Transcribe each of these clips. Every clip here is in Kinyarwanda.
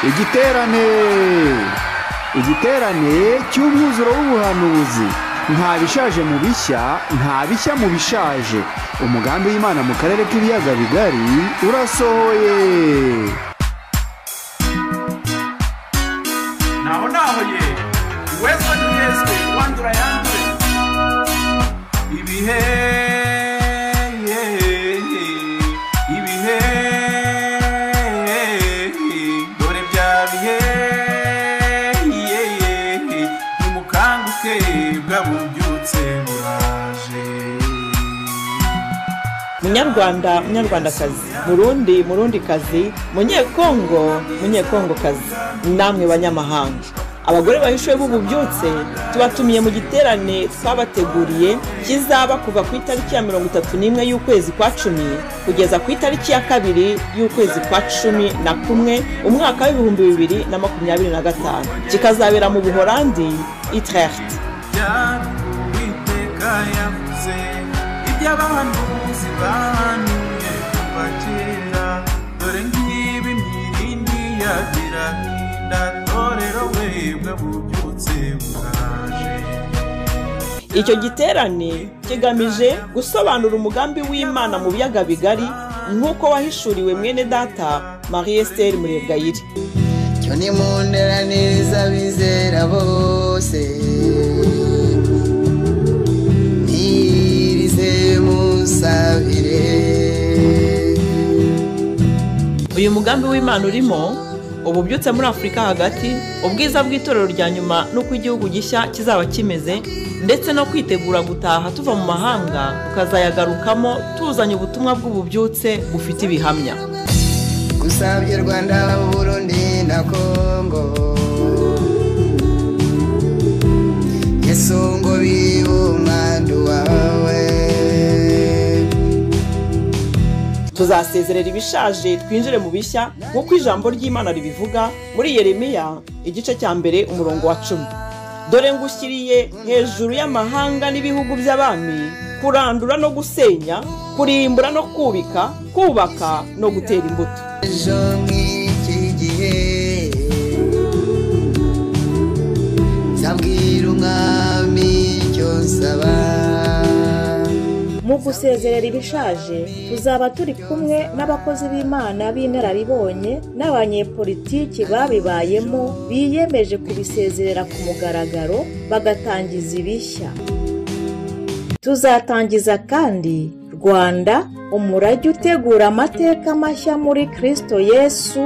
Igiterane, igiterane cy'umwuzuro w'ubuhanuzi. Nta bishaje mu bishya, nta bishya mu bishaje. Umugambi w'Imana mu karere k'ibiyaga bigari urasohoye. Naho naho ye uwezwa n'uwezwe, uwandura yandure. Ibihe, ibihe, dore bya bihe, nimukanguke bwabubyutse buraje. Munyarwanda, munyarwandakazi, Murundi, murundikazi, Munyekongo, munyekongokazi, namwe banyamahanga, abagore bahishuwe b'ububyutse, tubatumiye mu giterane twabateguriye kizaba kuva ku itariki ya 31 y'ukwezi kwa 10 kugeza ku itariki ya 2 y'ukwezi kwa 11 umwaka w'2025, kikazabera mu Buholandi, Utrecht. Uwiteka yavuze iby'abahanuzi bahanuye kuva kera, dore ngibi imirindi ya birahinda, torero webwe bubyutse buraje. Icyo giterane kigamije gusobanura umugambi w'Imana mu biyaga bigari nk'uko wahishuriwe mwene data Marie Esther Murebwayire. Cyo nimunteraniriza abizera bose, mwirize musabire. Uyu mugambi w'Imana urimo ububyutse muri Afurika hagati, ubwiza bw'itorero rya nyuma n'uko igihugu gishya kizaba kimeze, ndetse no kwitegura gutaha tuva mu mahanga tukazayagarukamo tuzanye ubutumwa bw'ububyutse bufite ibihamya. Gusabye Rwanda, Burundi na Kongo, Yesu ngo bibe umwandu wawe. Tuzasezerera ibishaje twinjire mu bishya nk'uko ijambo ry'Imana ribivuga muri Yeremiya igice cya 1 umurongo wa 10. Dore ngushyiriye hejuru y'amahanga n'ibihugu by'abami, kurandura no gusenya, kurimbura no kubika, kubaka no gutera imbuto. Ejo nk'iki gihe nzabwira umwami icyo nsaba. Mu gusezerera ibishaje tuzaba turi kumwe n'abakozi b'Imana b'inararibonye n'abanyepolitiki babibayemo biyemeje kubisezerera ku mugaragaro bagatangiza ibishya. Tuzatangiza kandi Rwanda, umurage utegura amateka mashya muri Kristo Yesu,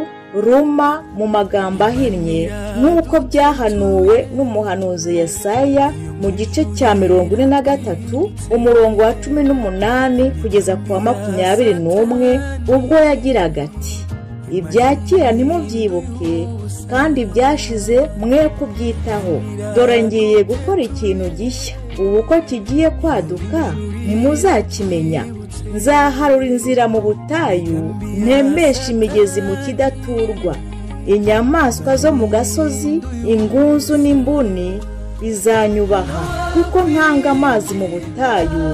Ruma mu magambo ahinnye nk'uko byahanuwe n'umuhanuzi Yesaya mu gice cya 43 umurongo wa 18 kugeza ku wa 21, ubwo yagiraga ati: ibya kera ntimubyibuke, kandi ibyashize mwe kubyitaho. Dore ngiye gukora ikintu gishya, ubu ko kigiye kwaduka ntimuzakimenya. Nzaharura inzira mu butayu, ntemesha imigezi mu kidaturwa. Inyamaswa zo mu gasozi, ingunzu n'imbuni bizanyubaha, kuko nkanga amazi mu butayu,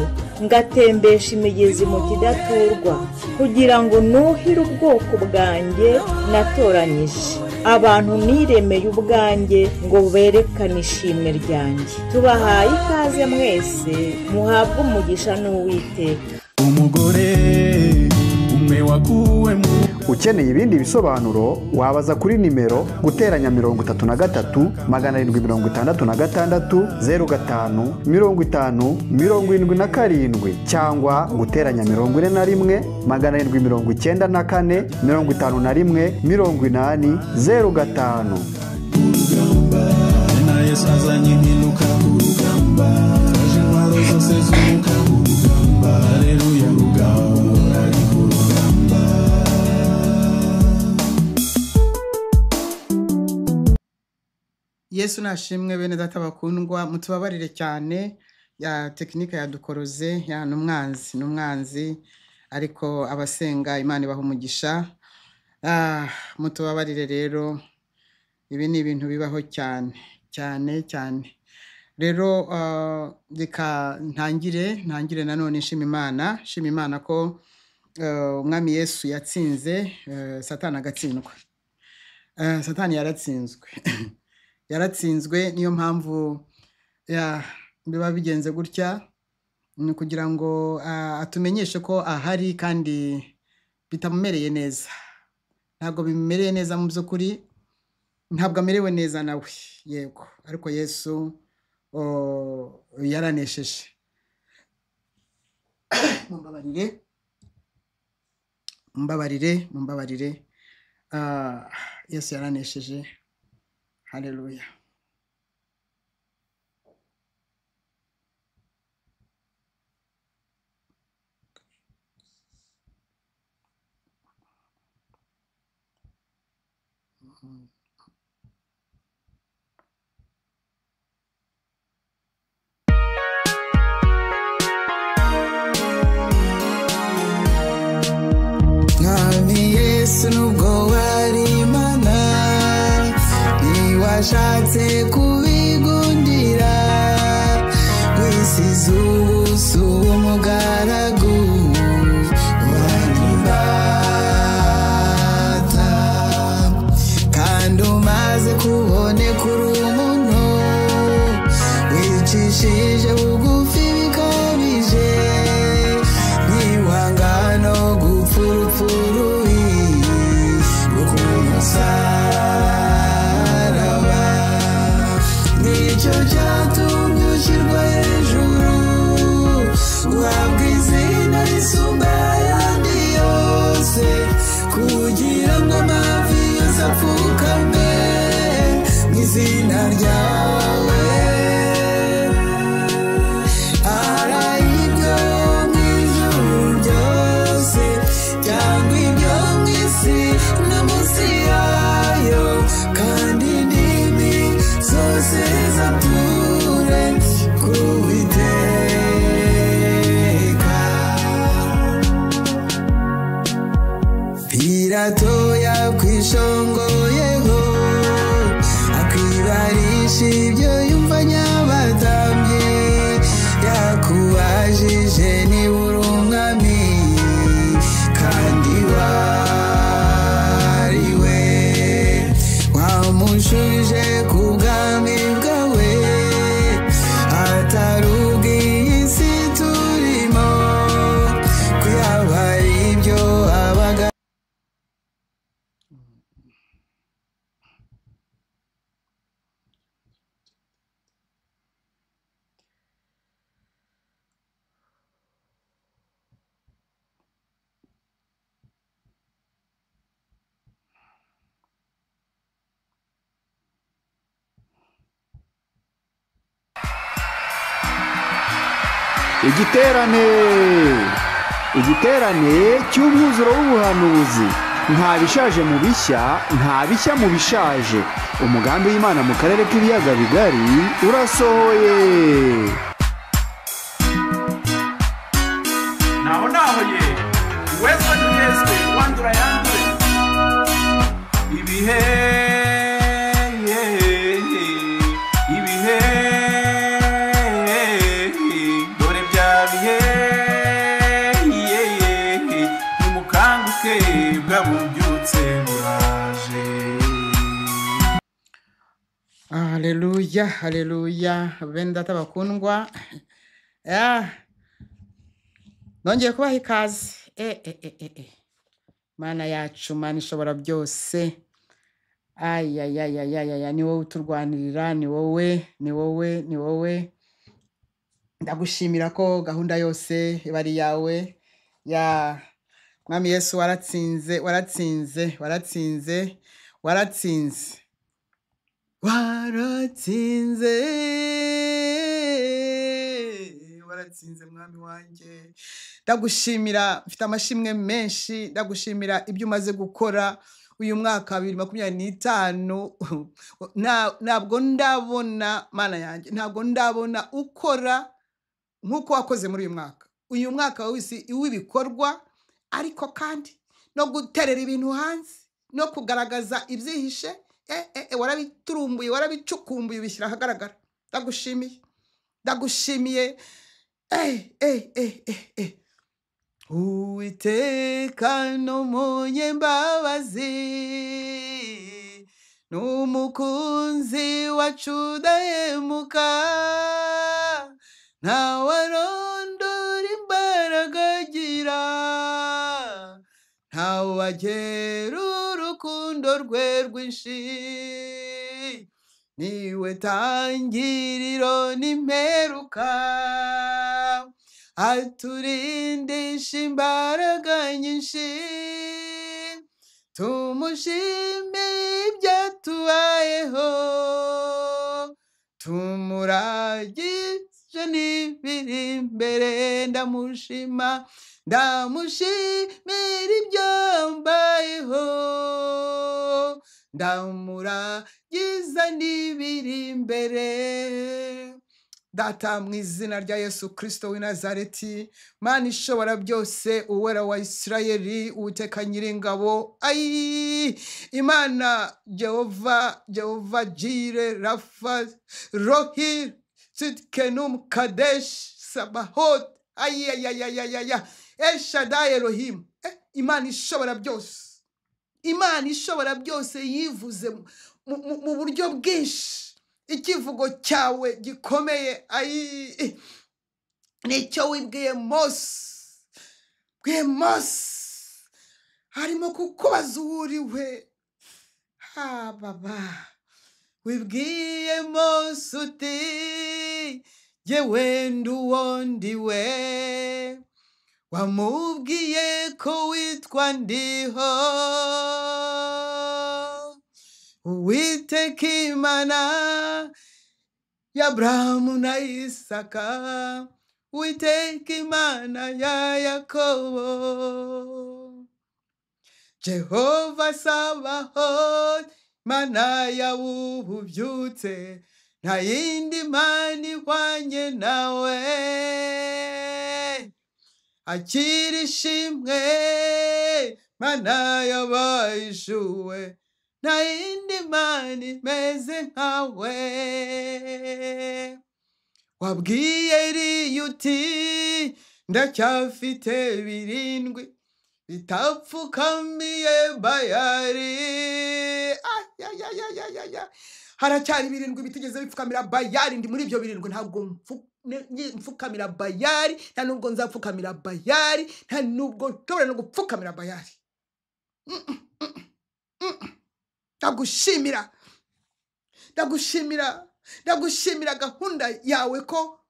ngatembesha imigezi mu kidaturwa, kugira ngo nuhire ubwoko bwanjye natoranyije, abantu niremeye ubwanjye ngo berekane ishimwe ryanjye. Tubahaye ikaze mwese, muhabwe umugisha n'Uwiteka. Umugore umwe wakuwe mu. Ukeneye ibindi bisobanuro wabaza kuri nimero guteranya 33 766 05 50 77 cyangwa guteranya 41 794 51 80 05. Na Yesu azanye impinduka ku rugamba, twaje intwaro zose z'umwuka ku rugamba, haleluya rugamba ari ku rugamba. Yesu nashimwe bene data bakundwa, mutubabarire cyane ya tekinika yadukoroze, ya n'umwanzi n'umwanzi, ariko abasenga Imana ibaha umugisha. Mutubabarire rero, ibi ni ibintu bibaho cyane cyane cyane. Rero reka ntangire nanone nshima Imana, nshima Imana ko Umwami Yesu yatsinze Satani agatsindwa. Satani yaratsinzwe yaratsinzwe, niyo mpamvu biba bigenze gutya, ni kugira ngo atumenyeshe ko ahari kandi bitamumereye neza. Ntabwo bimumereye neza mu by'ukuri, ntabwo amerewe neza nawe, yego, ariko Yesu yaranesheje. Mumbabarire, mumbabarire, mumbabarire. Yesu yaranesheje. Haleluya. Mwami Yesu nubwo wari Imana, ntiwashatse kubigundira, wisize ubusa umugaragu wanyibata, kandi umaze kuboneka uri umuntu wicishije bugufi bikabije, ntiwanga no gupfa urupfu rubi rwo ku musaraba. Nicyo cyatumye ushyirwa hejuru, uhabwa izina risumba ayandi yose, kugira ngo amavi yose apfukame mu izina ryawe. Ari ibyo mu ijuru byose cyangwa ibyo mu isi no munsi yayo, kandi indimi zose zature ku Uwiteka. Pilato yakwishongoyeho, akwibarisha ibyo yumva nyabatambye, yakubajije niba uri umwami kandi wari we, wamushubije ku bwami bwawe, atari ubw'iyi si turimo, ko yaba ari ibyo abaga. Igiterane, igiterane cy'umwuzuro w'ubuhanuzi. Nta bishaje mu bishya, nta bishya mu bishaje. Umugambi w'Imana mu karere k'ibiyaga bigari urasohoye. Naho naho ye uwezwa n'uwezwe, uwandura yandure ibihe, ibihe dore bya bihe, nimukanguke bwabubyutse buraje. Haleluya, haleluya, bene data bakundwa. Nongeye kubaha ikaze. Mana yacu, Mana ishobora byose. Ayayayayaya, ni wowe uturwanirira, ni wowe, ni wowe, ni wowe. Ndagushimira ko gahunda yose iba ari iyawe. Ya Mwami Yesu, waratsinze, waratsinze, waratsinze, waratsinze. Waratsinze, waratsinze mwami wanjye. Ndagushimira, mfite amashimwe menshi, ndagushimira ibyo umaze gukora uyu mwaka wa 2025. Ntabwo ndabona Mana yanjye, ntabwo ndabona ukora nk'uko wakoze muri uyu mwaka. Uyu mwaka w'isi w'ibikorwa, ariko kandi no guterera ibintu hanze, no kugaragaza ibyihishe, warabiturumbuye, warabicukumbuye, ubishyira ahagaragara. Ndagushimiye, ndagushimiye. Uwiteka ni umunyembabazi, N'umukunzi wacu udahemuka, ntawarondora imbaraga agira, ntawagera urukundo rwe rwinshi. Niwe tangiriro n'imperuka, aturindisha imbaraga nyinshi. Tumushime ibyatubayeho, tumuragije n'ibiri imbere. Ndamushima, ndamushimira ibyambayeho, ndamuragiza n'ibiri imbere. Data, mu izina rya Yesu Kristo w'i Nazareti, Mana ishobora byose, Uwera wa Isirayeli, Uwiteka Nyiringabo, ayi Imana Jehova, Jehova Jire, Rafa, Rohi, Sidkenum, Kadesh, Sabahot, ayi ayi ayi ayi ayi ayi, El Shaddai Elohim, Imana ishobora byose, Imana ishobora byose yivuze mu buryo bwinshi. Ikivugo cyawe gikomeye ayi nicyo wibwiye Mose, bwiye Mose harimo kukubaza uwo uri we. Ha baba, wibwiye Mose uti jyewe ndi uwo ndi we, wamubwiye ko witwa Ndiho. Uwiteka Imana ya Aburahamu na Isaka, Uwiteka Imana ya Yakobo. Jehova Sabaoth, Mana y'ububyutse, nta yindi mana ihwanye nawe. Akira ishimwe, Mana y'abahishuwe, nta yindi mana imeze nkawe. Wabwiye Eliya uti ndacyafite 7 bitapfukamiye Bayali. Haracyari 7 bitigeze bipfukamira Bayali. Ndi muri ibyo 7, ntabwo mfukamira Bayali, nta nubwo nzapfukamira Bayali, nta nubwo nshobora no gupfukamira Bayali. Ndagushimira, ndagushimira, ndagushimira gahunda yawe ko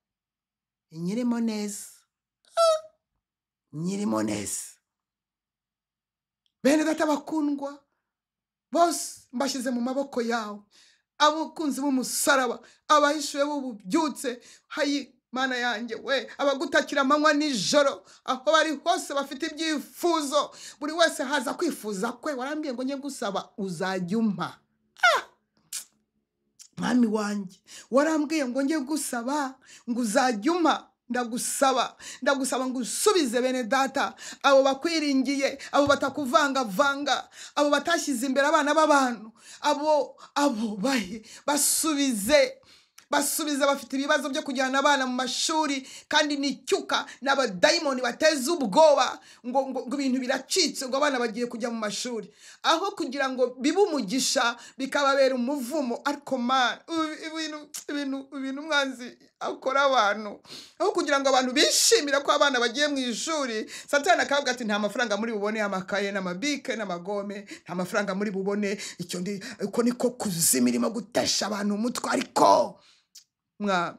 inyirimo neza, nyirimo neza. Bene data bakundwa bose mbashyize mu maboko yawe, abakunzi b'umusaraba, abahishuwe b'ububyutse, hayi Mana yanjye we, abagutakira amanywa nijoro, aho bari hose bafite ibyifuzo, buri wese haza kwifuza kwe. Warambwiye ngo njye gusaba uzajya umpa. Mwami wanjye, warambwiye ngo njye gusaba ngo uzajya umpa. Ndagusaba, ndagusaba ngo usubize bene data, abo bakwiringiye, abo batakuvangavanga, abo batashyize imbere abana b'abantu, abo bahe basubize, basubiza. Bafite ibibazo byo kujyana abana mu mashuri kandi ni cyuka n'abadayimoni bateza ubwoba ngo ibintu biracitse, ngo abana bagiye kujya mu mashuri, aho kugira ngo bibe umugisha bikababera umuvumo. Ariko man, ibintu umwanzi akora abantu, aho kugira ngo abantu bishimira ko abana bagiye mu ishuri, Satani akavuga ati nta mafaranga muri bubone amakaye n'amabike n'amagome, nta mafaranga muri bubone. Icyo ndi uko niko kuzima irimo gutesha abantu umutwe. Ariko mwa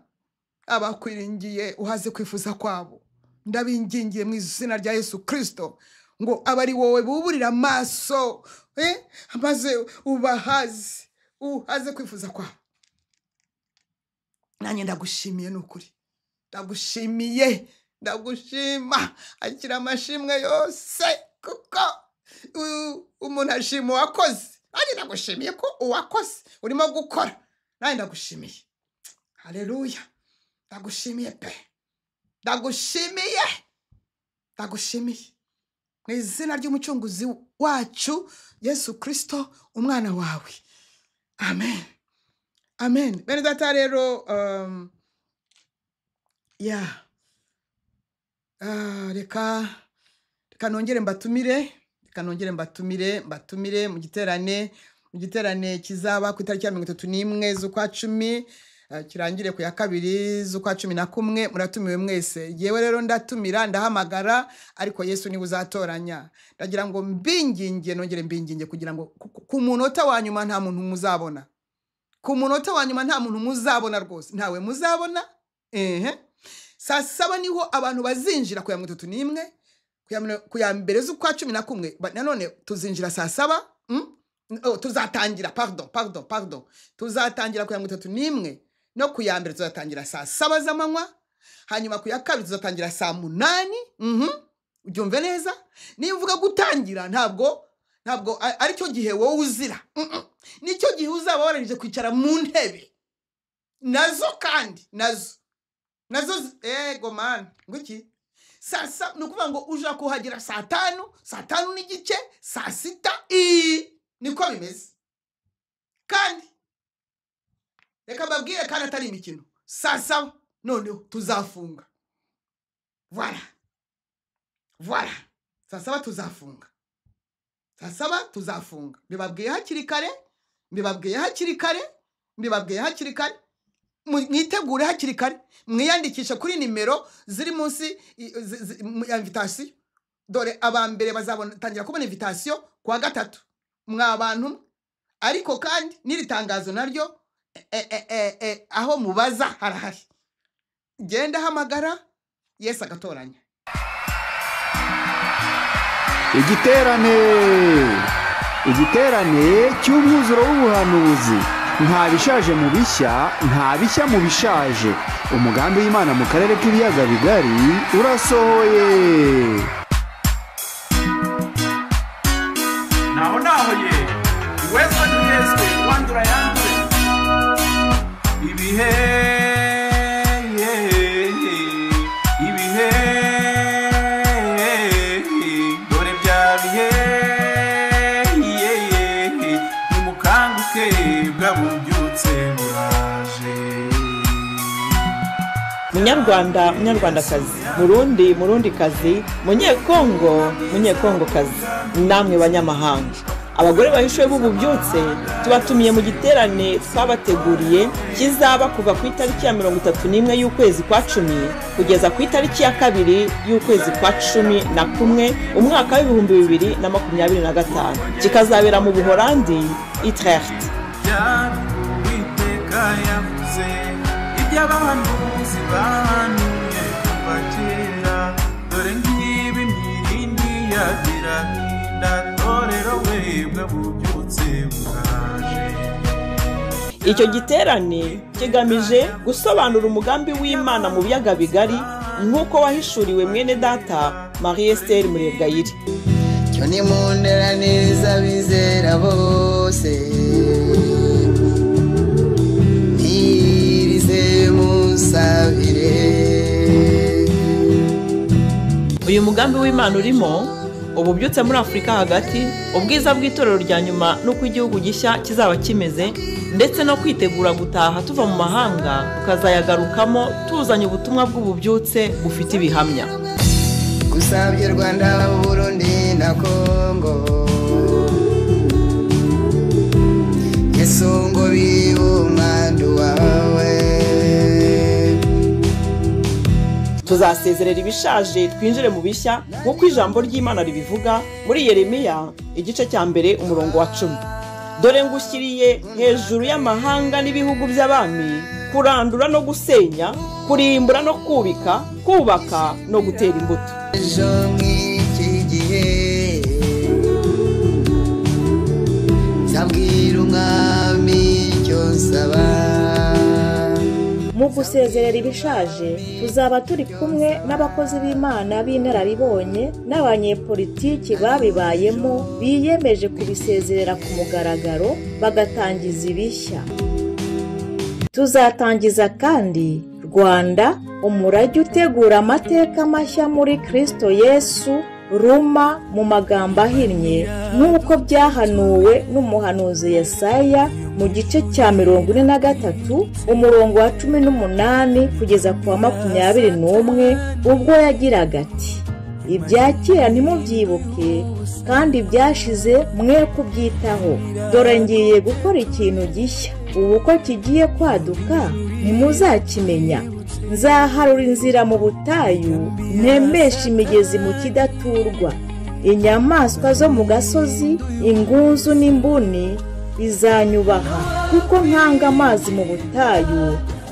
abakwiringiye uhaze kwifuza kwabo, ndabingingiye mu izina rya Yesu Kristo ngo abari wowe buburira amaso, maze ubahaze, uhaze kwifuza kwabo. Nanjye ndagushimiye, nukuri ndagushimiye, ndagushima. Akira amashimwe yose, kuko umuntu ashima uwakoze. Nanjye ndagushimiye ko uwakoze urimo gukora, nanjye ndagushimiye. Haleluya, ndagushimiye pe, ndagushimiye, ndagushimiye mu izina ry'umucunguzi wacu Yesu Kristo umwana wawe. Amen, amen. Bene data rero, reka nongere mbatumire, reka nongere mbatumire, mbatumire mu giterane Mu giterane kizaba ku itariki ya 31 z'ukwa 10, kirangire ku ya 2 z'ukwa 11. Muratumiwe mwese. Yewe rero ndatumira, ndahamagara, ariko Yesu niwe uzatoranya. Ndagira ngo mbinginge, nongere mbinginge, kugira ngo ku munota wa nyuma nta muntu muzabona. Ku munota wa nyuma nta muntu muzabona rwose, ntawe muzabona. Saa 7 niho abantu bazinjira ku ya 31, ku ya 1 z'ukwa 11. Nanone tuzinjira saa 7. Tuzatangira, pardon, tuzatangira ku ya 31, no ku ya 1 tuzatangira saa 7 z'amanywa, hanyuma ku ya 2 tuzatangira saa 8. Ubyumve neza, niba uvuga gutangira ntabwo aricyo gihe wowe uzira. Nicyo gihe uzaba warangije kwicara mu ntebe nazo, kandi nazo ego man nguki sasa. Ni ukuvuga ngo uja kuhagera saa 5, saa 5:15, saa 6, niko bimeze. Kandi reka mbabwire, kandi atari imikino, saa 7 noneho tuzafunga. Voilà, saa 7 tuzafunga, saa 7 tuzafunga. Mbibabwiye hakiri kare, mbibabwiye hakiri kare, mbibabwiye hakiri kare. Mwitegure hakiri kare, mwiyandikishe kuri nimero ziri munsi ya invitation. Dore abambere bazatangira kubona invitation kuwa 3, mwa bantu. Ariko kandi n'iri tangazo naryo aho mubaza harahari. Genda hamagara, Yesu agatoranya. Igiterane cy'umwuzuro w'ubuhanuzi. Nta bishaje mu bishya, nta bishya mu bishaje. Umugambi w'Imana mu karere k'ibiyaga bigari urasohoye. Naho ye uwezo ni wandura yandure ibihe ibihe dore bya bihe nimukanguke bwabubyutse buraje. Munyarwanda, munyarwandakazi, Murundi, murundikazi, Munyekongo, munyekongokazi, namwe banyamahanga, abagore bahishuwe b'ububyutse tubatumiye mu giterane twabateguriye kizaba kuva ku itariki ya 31 y'ukwezi kwa 10 kugeza ku itariki ya 2 y'ukwezi kwa 11 umwaka w'ibihumbi 2025, kikazabera mu Buholandi, Utrecht. Icyo giterane kigamije gusobanura umugambi w'Imana mu biyaga bigari nk'uko wahishuriwe mwene data Marie Esther Murebwayire. Cyo ni munderaniriza bizera bose, ntirize musabire. Uyu mugambi w'Imana urimo ububyutse muri Afurika hagati, ubwiza bw'itorero rya nyuma n'uko igihugu gishya kizaba kimeze, ndetse no kwitegura gutaha tuva mu mahanga tukazayagarukamo tuzanye ubutumwa bw'ububyutse bufite ibihamya. Gusabye Rwanda, Burundi na Kongo, Yesu ngo bibe umwandu wawe. Tuzasezerera ibishaje twinjire mu bishya nk'uko ijambo ry'Imana ribivuga muri Yeremiya igice cya 1 umurongo wa 10. Dore ngushyiriye hejuru y'amahanga n'ibihugu by'abami, kurandura no gusenya, kurimbura no kubika, kubaka no gutera imbuto. Ejo nk'iki gihe nzabwira umwami icyo nsaba. Mu gusezerera ibishaje tuzaba turi kumwe n'abakozi b'Imana b'inararibonye n'abanyepolitiki babibayemo biyemeje kubisezerera ku mugaragaro bagatangiza ibishya. Tuzatangiza kandi Rwanda umurage utegura amateka mashya muri Kristo Yesu, Ruma mu magambo ahinnye nk'uko byahanuwe n'umuhanuzi Yesaya mu gice cya 43 umurongo wa 18 kugeza ku wa 21, ubwo yagiraga ati: Ibya kera ntimubyibuke, kandi ibyashize mwe kubyitaho. Dore ngiye gukora ikintu gishya, ubu ko kigiye kwaduka ntimuzakimenya. Nzaharura inzira mu butayu, ntembeshe imigezi mu kidaturwa. Inyamaswa zo mu gasozi, ingunzu n'imbuni bizanyubaha, kuko nkanga amazi mu butayu,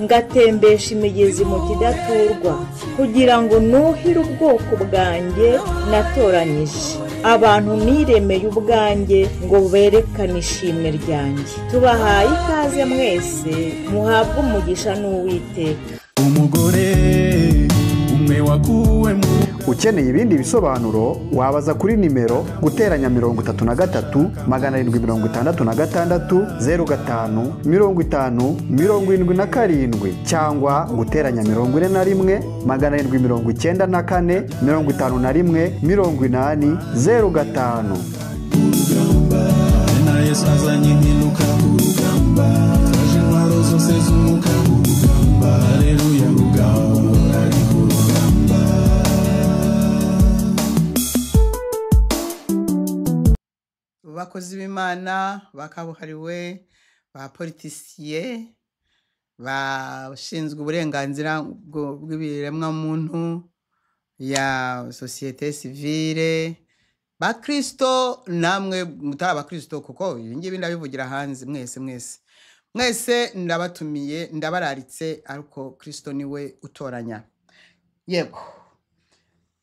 ngatembesha imigezi mu kidaturwa, kugira ngo nuhire ubwoko bwanjye natoranyije, abantu niremeye ubwanjye, ngo berekane ishimwe ryanjye. Tubahaye ikaze mwese, muhabwe umugisha n'Uwiteka. Umugore umwe wakuwe mu. Ukeneye ibindi bisobanuro wabaza kuri nimero guteranya 33 766 05 50 77 cyangwa guteranya 41 794 51 80 05. Na Yesu azanye impinduka ku rugamba, twaje intwaro zose z'umwuka ku rugamba, haleluya rugamba ari ku rugamba. Bakozi b'Imana bakabuhariwe, ba politisiye, bashinzwe uburenganzira bw'ibiremwamuntu ya sosiyete sivile, bakristo namwe mutari abakristo, kuko ibi ngibi ndabivugira hanze, mwese mwese mwese ndabatumiye, ndabararitse, ariko Kristo niwe utoranya. Yego,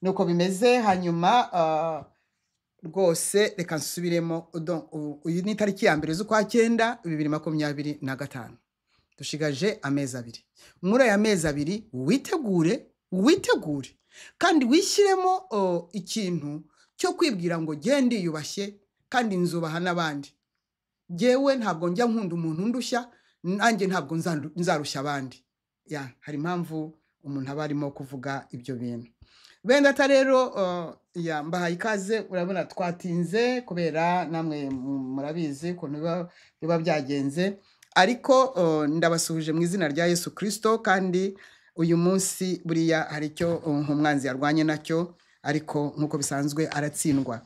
nuko bimeze. Hanyuma rwose reka nsubiremo. Uyu ni itariki ya 1 z'ukwa 9 2025, dushigaje amezi 2. Muri aya mezi 2 witegure, witegure kandi wishyiremo ikintu cyo kwibwira ngo gende ndiyubashye kandi nzubaha n'abandi. Jyewe ntabwo njya nkunda umuntu ndushya, nanjye ntabwo nzarushya abandi. Ya, hari impamvu umuntu aba arimo kuvuga ibyo bintu. Bene data rero, ya mbahaye ikaze. Urabona twatinze kubera namwe murabizi ukuntu biba byagenze, ariko ndabasuhuje mu izina rya Yesu Kristo. Kandi uyu munsi buriya hari icyo umwanzi yarwanye nacyo, ariko nk'uko bisanzwe aratsindwa.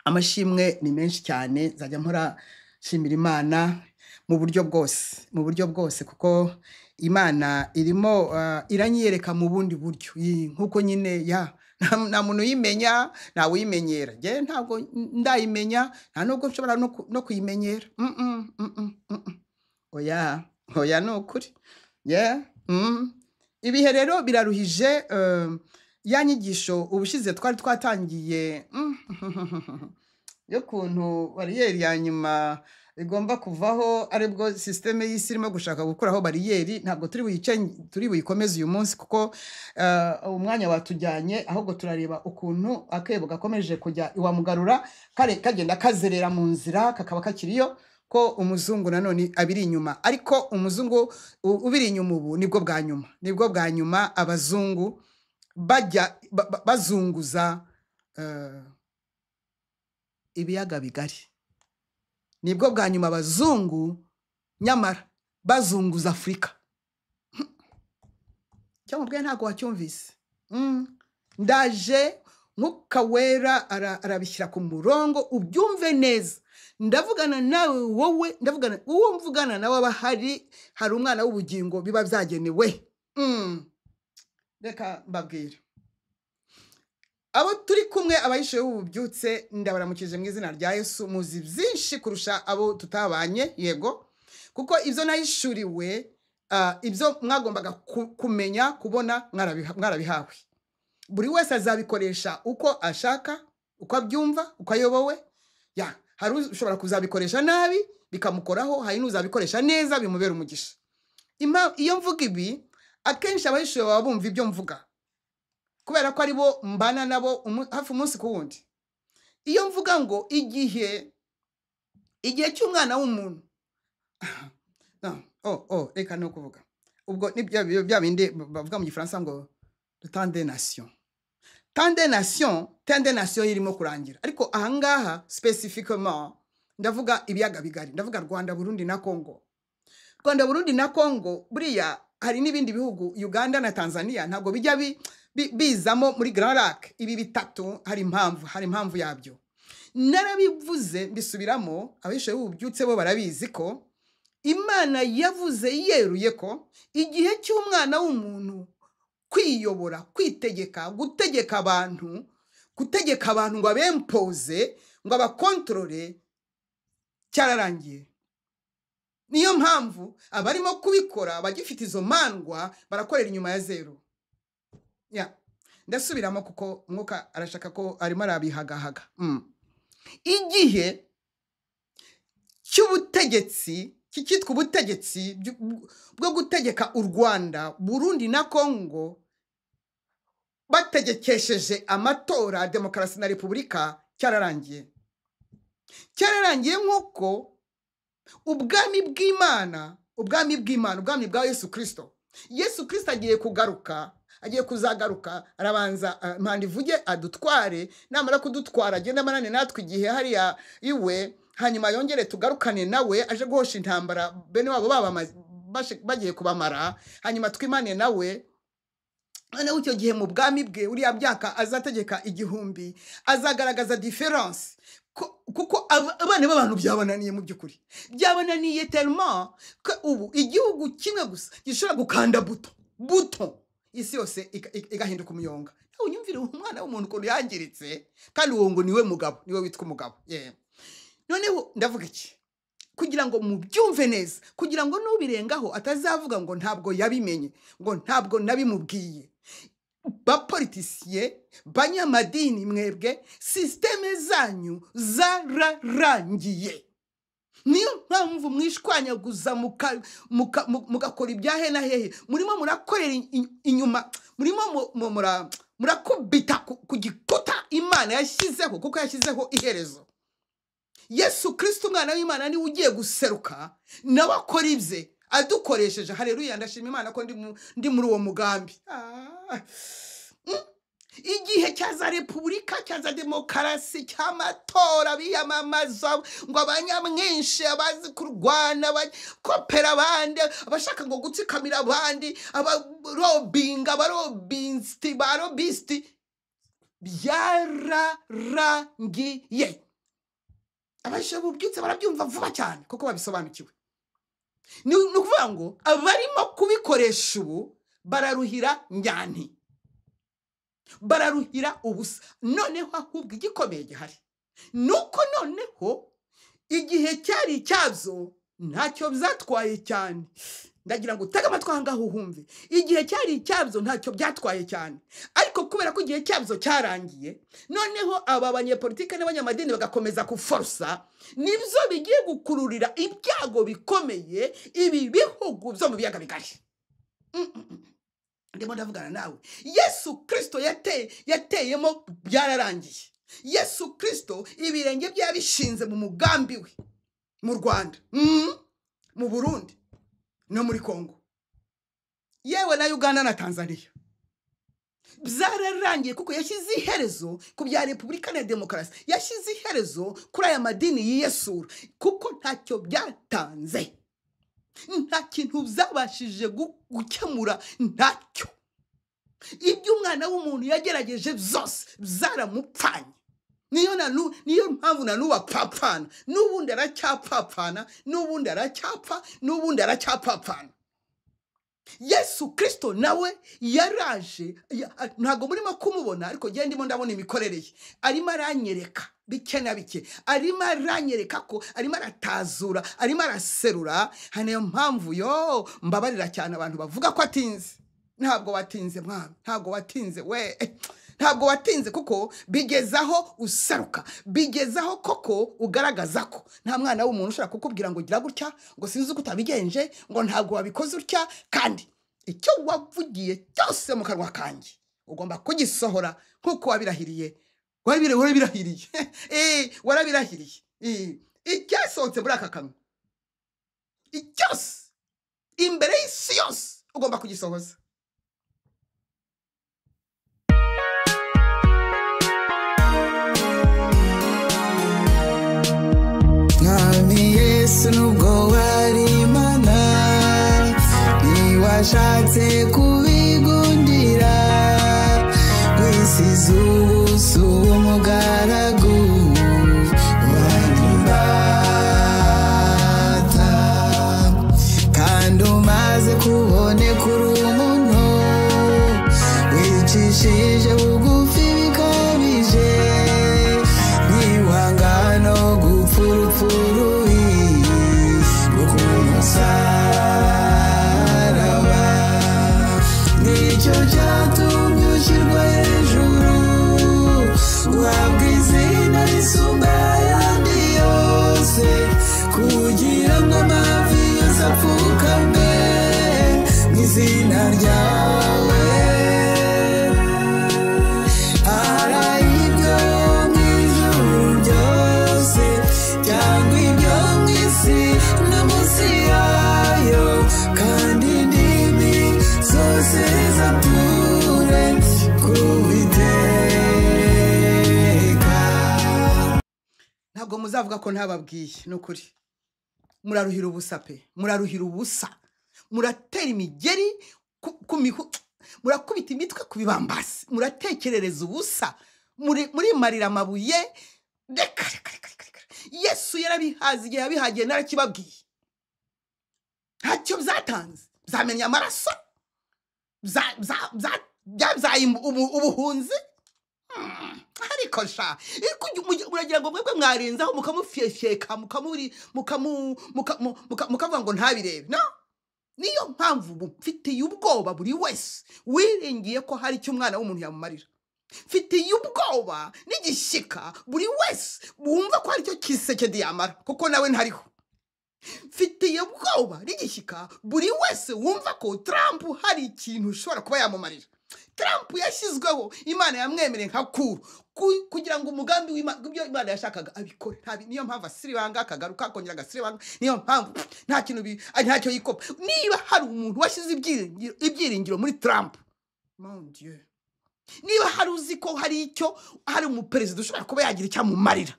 Amashimwe ni menshi cyane, nzajya mpora nshimira Imana mu buryo bwose, mu buryo bwose, kuko Imana irimo iranyiyereka mu bundi buryo. Nk'uko nyine ya nta muntu uyimenya, ntawe uyimenyera. Njye ntabwo ndayimenya, nta nubwo nshobora no kuyimenyera. Oya, oya, ni ukuri. Yeah. Ibihe rero biraruhije. Ya nyigisho ubushize twari twatangiye y'ukuntu bariyeri ya nyuma igomba kuvaho, aribwo sisiteme y'isi irimo gushaka gukuraho bariyeri, ntabwo turi buyice, turi buyikomeze uyu munsi, kuko umwanya watujyanye. Ahubwo turareba ukuntu akebo gakomeje kujya iwamugarura, kare kagenda kazerera mu nzira, kakaba kakiriyo, ko umuzungu nanone abiri inyuma. Ariko umuzungu ubiri inyuma ubu nibwo bwa nyuma, nibwo bwa nyuma abazungu bajya bazunguza ibiyaga bigari, nibwo bwa nyuma abazungu nyamara bazunguza Afurika. Cyangwa ubwe ntabwo wacyumvise. Ndaje Mwuka Wera arabishyira ku murongo ubyumve neza. Ndavugana nawe wowe, ndavugana uwo mvugana nawe, aba hari umwana w'ubugingo biba byagenewe. Reka mbabwire abo turi kumwe, abahishuwe b'ububyutse, ndabaramukije mu izina rya Yesu. Muzi byinshi kurusha abo tutabanye, yego, kuko ibyo nahishuriwe, ibyo mwagombaga kumenya, kubona, mwarabihawe. Buri wese azabikoresha uko ashaka, uko abyumva, uko ayobowe. Ya, hari ushobora kuzabikoresha nabi bikamukoraho, hari n'uzabikoresha neza bimubera umugisha. Iyo mvuga ibi, akenshi abahishuwe baba bumva ibyo mvuga, kubera ko aribo mbana nabo hafi umunsi ku wundi. Iyo mvuga ngo igihe cy'umwana w'umuntu, no, oh, reka no kuvuga ubwo ni bya bindi bavuga mu Gifaransa ngo le temps des nations, temps des nations, temps des nations irimo kurangira. Ariko ahangaha spécifiquement ndavuga ibiyaga bigari, ndavuga Rwanda, Burundi na Congo. Rwanda, Burundi na Congo, buriya hari n'ibindi bihugu, Uganda na Tanzania, ntabwo bijya bizamo muri Grand Lac. Ibi bitatu hari impamvu, hari impamvu yabyo. Narabivuze mbisubiramo, abishoye ububyutse bo barabizi ko Imana yavuze yeruye ko igihe cy'umwana w'umuntu kwiyobora, kwitegeka, gutegeka abantu, gutegeka abantu ngo abempoze, ngo abakontorore, cyararangiye. Niyo mpamvu abarimo kubikora bagifite izo mandwa barakorera inyuma ya zero. Ya, ndasubiramo kuko Umwuka arashaka ko arimo arabihagahaga. Igihe cy'ubutegetsi cyitwa ubutegetsi bwo gutegeka u Rwanda, Burundi na Kongo bategekesheje amatora, demokarasi na repubulika, cyararangiye. Cyararangiye nk'uko ubwami bw'Imana, ubwami bw'Imana, ubwami bwa Yesu Kristo. Yesu Kristo agiye kugaruka, agiye kuzagaruka, arabanza mpanda ivuge adutware, namara kudutwara agende amarane natwe igihe hariya iwe, hanyuma yongere tugarukane nawe aje guhosha intambara bene wabo bagiye kubamara, hanyuma twimane nawe. Noneho icyo gihe mu bwami bwe uriya myaka azategeka 1000, azagaragaza difference kuko abana b'abantu byabananiye mu by'ukuri, byabananiye tellement ko ubu igihugu kimwe gusa gishobora gukanda buto isi yose igahinduka umuyonga. Nawe unyumvire umwana w'umuntu ukuntu yangiritse, kandi uwo ngo niwe mugabo, niwe witwa umugabo. Noneho ndavuga iki kugira ngo mubyumve neza, kugira ngo nubirengaho atazavuga ngo ntabwo yabimenye, ngo ntabwo nabimubwiye. Bapolitisiye, banyamadini, mwebwe systeme zanyu zararangiye. Niyo mpamvu mwishwanyaguza mugakora ibyahe na hehe, murimo murakorera inyuma, murimo murakubita ku gikuta Imana yashyizeho, kuko yashyizeho iherezo. Yesu Kristo umwana w'Imana niwe ugiye guseruka nawe akora ibye adukoresheje. Haleluya, ndashima Imana ko ndi muri uwo mugambi. Igihe cya za repubulika, cya za demokarasi, cy'amatora biyamamaza ngo abanyamwinshi, abazi kurwana, abakopera abandi, abashaka ngo gutsikamira abandi, abarobinga, abarobinsti, barobisiti, byararangiye. Abasha bubyutse barabyumva vuba cyane kuko babisobanukiwe. Ni ukuvuga ngo abarimo kubikoresha ubu bararuhira nyanti, bararuhira ubusa. Noneho ahubwo igikomeye gihari nuko noneho igihe cyari cyabyo ntacyo byatwaye cyane. Ndagira ngo utege amatwi aha ngaho uhumve. Igihe cyari cyabyo ntacyo byatwaye cyane, ariko kubera ko igihe cyabyo cyarangiye, noneho aba banyepolitike n'abanyamadini bagakomeza kuforsa, nibyo bigiye gukururira ibyago bikomeye ibi bihugu byo mu biyaga bigari. Ndimo ndavugana nawe. Yesu Kristo yateyemo byararangiye. Yesu Kristo ibirenge bye yabishinze mu mugambi we mu Rwanda, mu Burundi no muri Kongo, yewe na Uganda na Tanzania. Byararangiye kuko yashyize iherezo ku bya repubulika na demokarasi, yashyize iherezo kuri aya madini yiyesura, kuko ntacyo byatanze, nta kintu byabashije gukemura, ntacyo. Ibyo umwana w'umuntu yagerageje byose byaramupfanye. Niyo mpamvu na n'ubu apfapfana, n'ubundi aracyapfapfana, n'ubundi aracyapfa, n'ubundi aracyapfapfana. Yesu Kristo nawe yaraje, ntabwo murimo kumubona, ariko njye ndimo ndabona imikorere ye. Arimo aranyereka bike na bike, arimo aranyereka ko arimo aratazura, arimo araserura. Niyo mpamvu yo mbabarira cyane abantu bavuga ko atinze. Ntabwo watinze mwana, ntabwo watinze we, ntabwo watinze, kuko bigezaho useruka, bigezaho koko ugaragaza ko nta mwana w'umuntu ushobora kukubwira ngo gira gutya, ngo sinzi uko utabigenje, ngo ntabwo wabikoze utya, kandi icyo wavugiye cyose mu kanwa kanjye ugomba kugisohora nk'uko wabirahiriye. Warabirahiriye. Warabirahiriye. Icyasohotse muri aka kanwa icyose imbere y'isi yose ugomba kugisohoza. Mwami Yesu nubwo wari Imana, ntiwashatse kubigundira, Kugeza ubu si umugaragu wanyibata, kandi umaze kuboneka uri umuntu wicishije bugufi bikabije, ntiwanga no gupfa urupfu rubi rwo ku musaraba. Nicyo cyatumye ushyirwa hejuru, uhabwa izina risumba ayandi yose, kugira ngo amavi yose apfukame mu izina ryawe. Ari ibyo mu ijuru byose cyangwa ibyo mu isi no munsi yayo, kandi indimi zose zature ku Uwiteka. Ntabwo muzavuga ko ntababwiye, ni ukuri muraruhira ubusa pe, muraruhira ubusa, muratera imigeri ku mihu, murakubita imitwe ku bibambasi, muratekerereza ubusa, murimarira amabuye. Reka reka reka reka reka, Yesu yarabihaze, igihe yabihagiye narakibabwiye, ntacyo byatanze, byamennye amaraso, byabyaye ubuhunzi. Ariko sha muragira ngo mwebwe mwarenzaho mukamufyefyeka, mukavuga ngo ntabirebe. No, niyo mpamvu ubu mfitiye ubwoba buri wese wiringiye ko hari icyo umwana w'umuntu yamumarira. Mfitiye ubwoba n'igishyika buri wese wumva ko hari icyo Tshisekedi yamara, kuko nawe ntariho. Mfitiye ubwoba n'igishyika buri wese wumva ko Trump hari ikintu ushobora kuba yamumarira. Trump yashyizweho, Imana yamwemereye nka kuru kugira ngo umugambi w'ibyo Imana yashakaga abikore. Niyo mpamvu asiribanga akagaruka akongera agasiribanga, niyo mpamvu nta kintu ntacyo yikopa. Niba hari umuntu washyize ibyiringiro muri Trump, mon Dieu, niba hari uzi ko hari icyo, hari umuperezida ushobora kuba yagira icyo amumarira,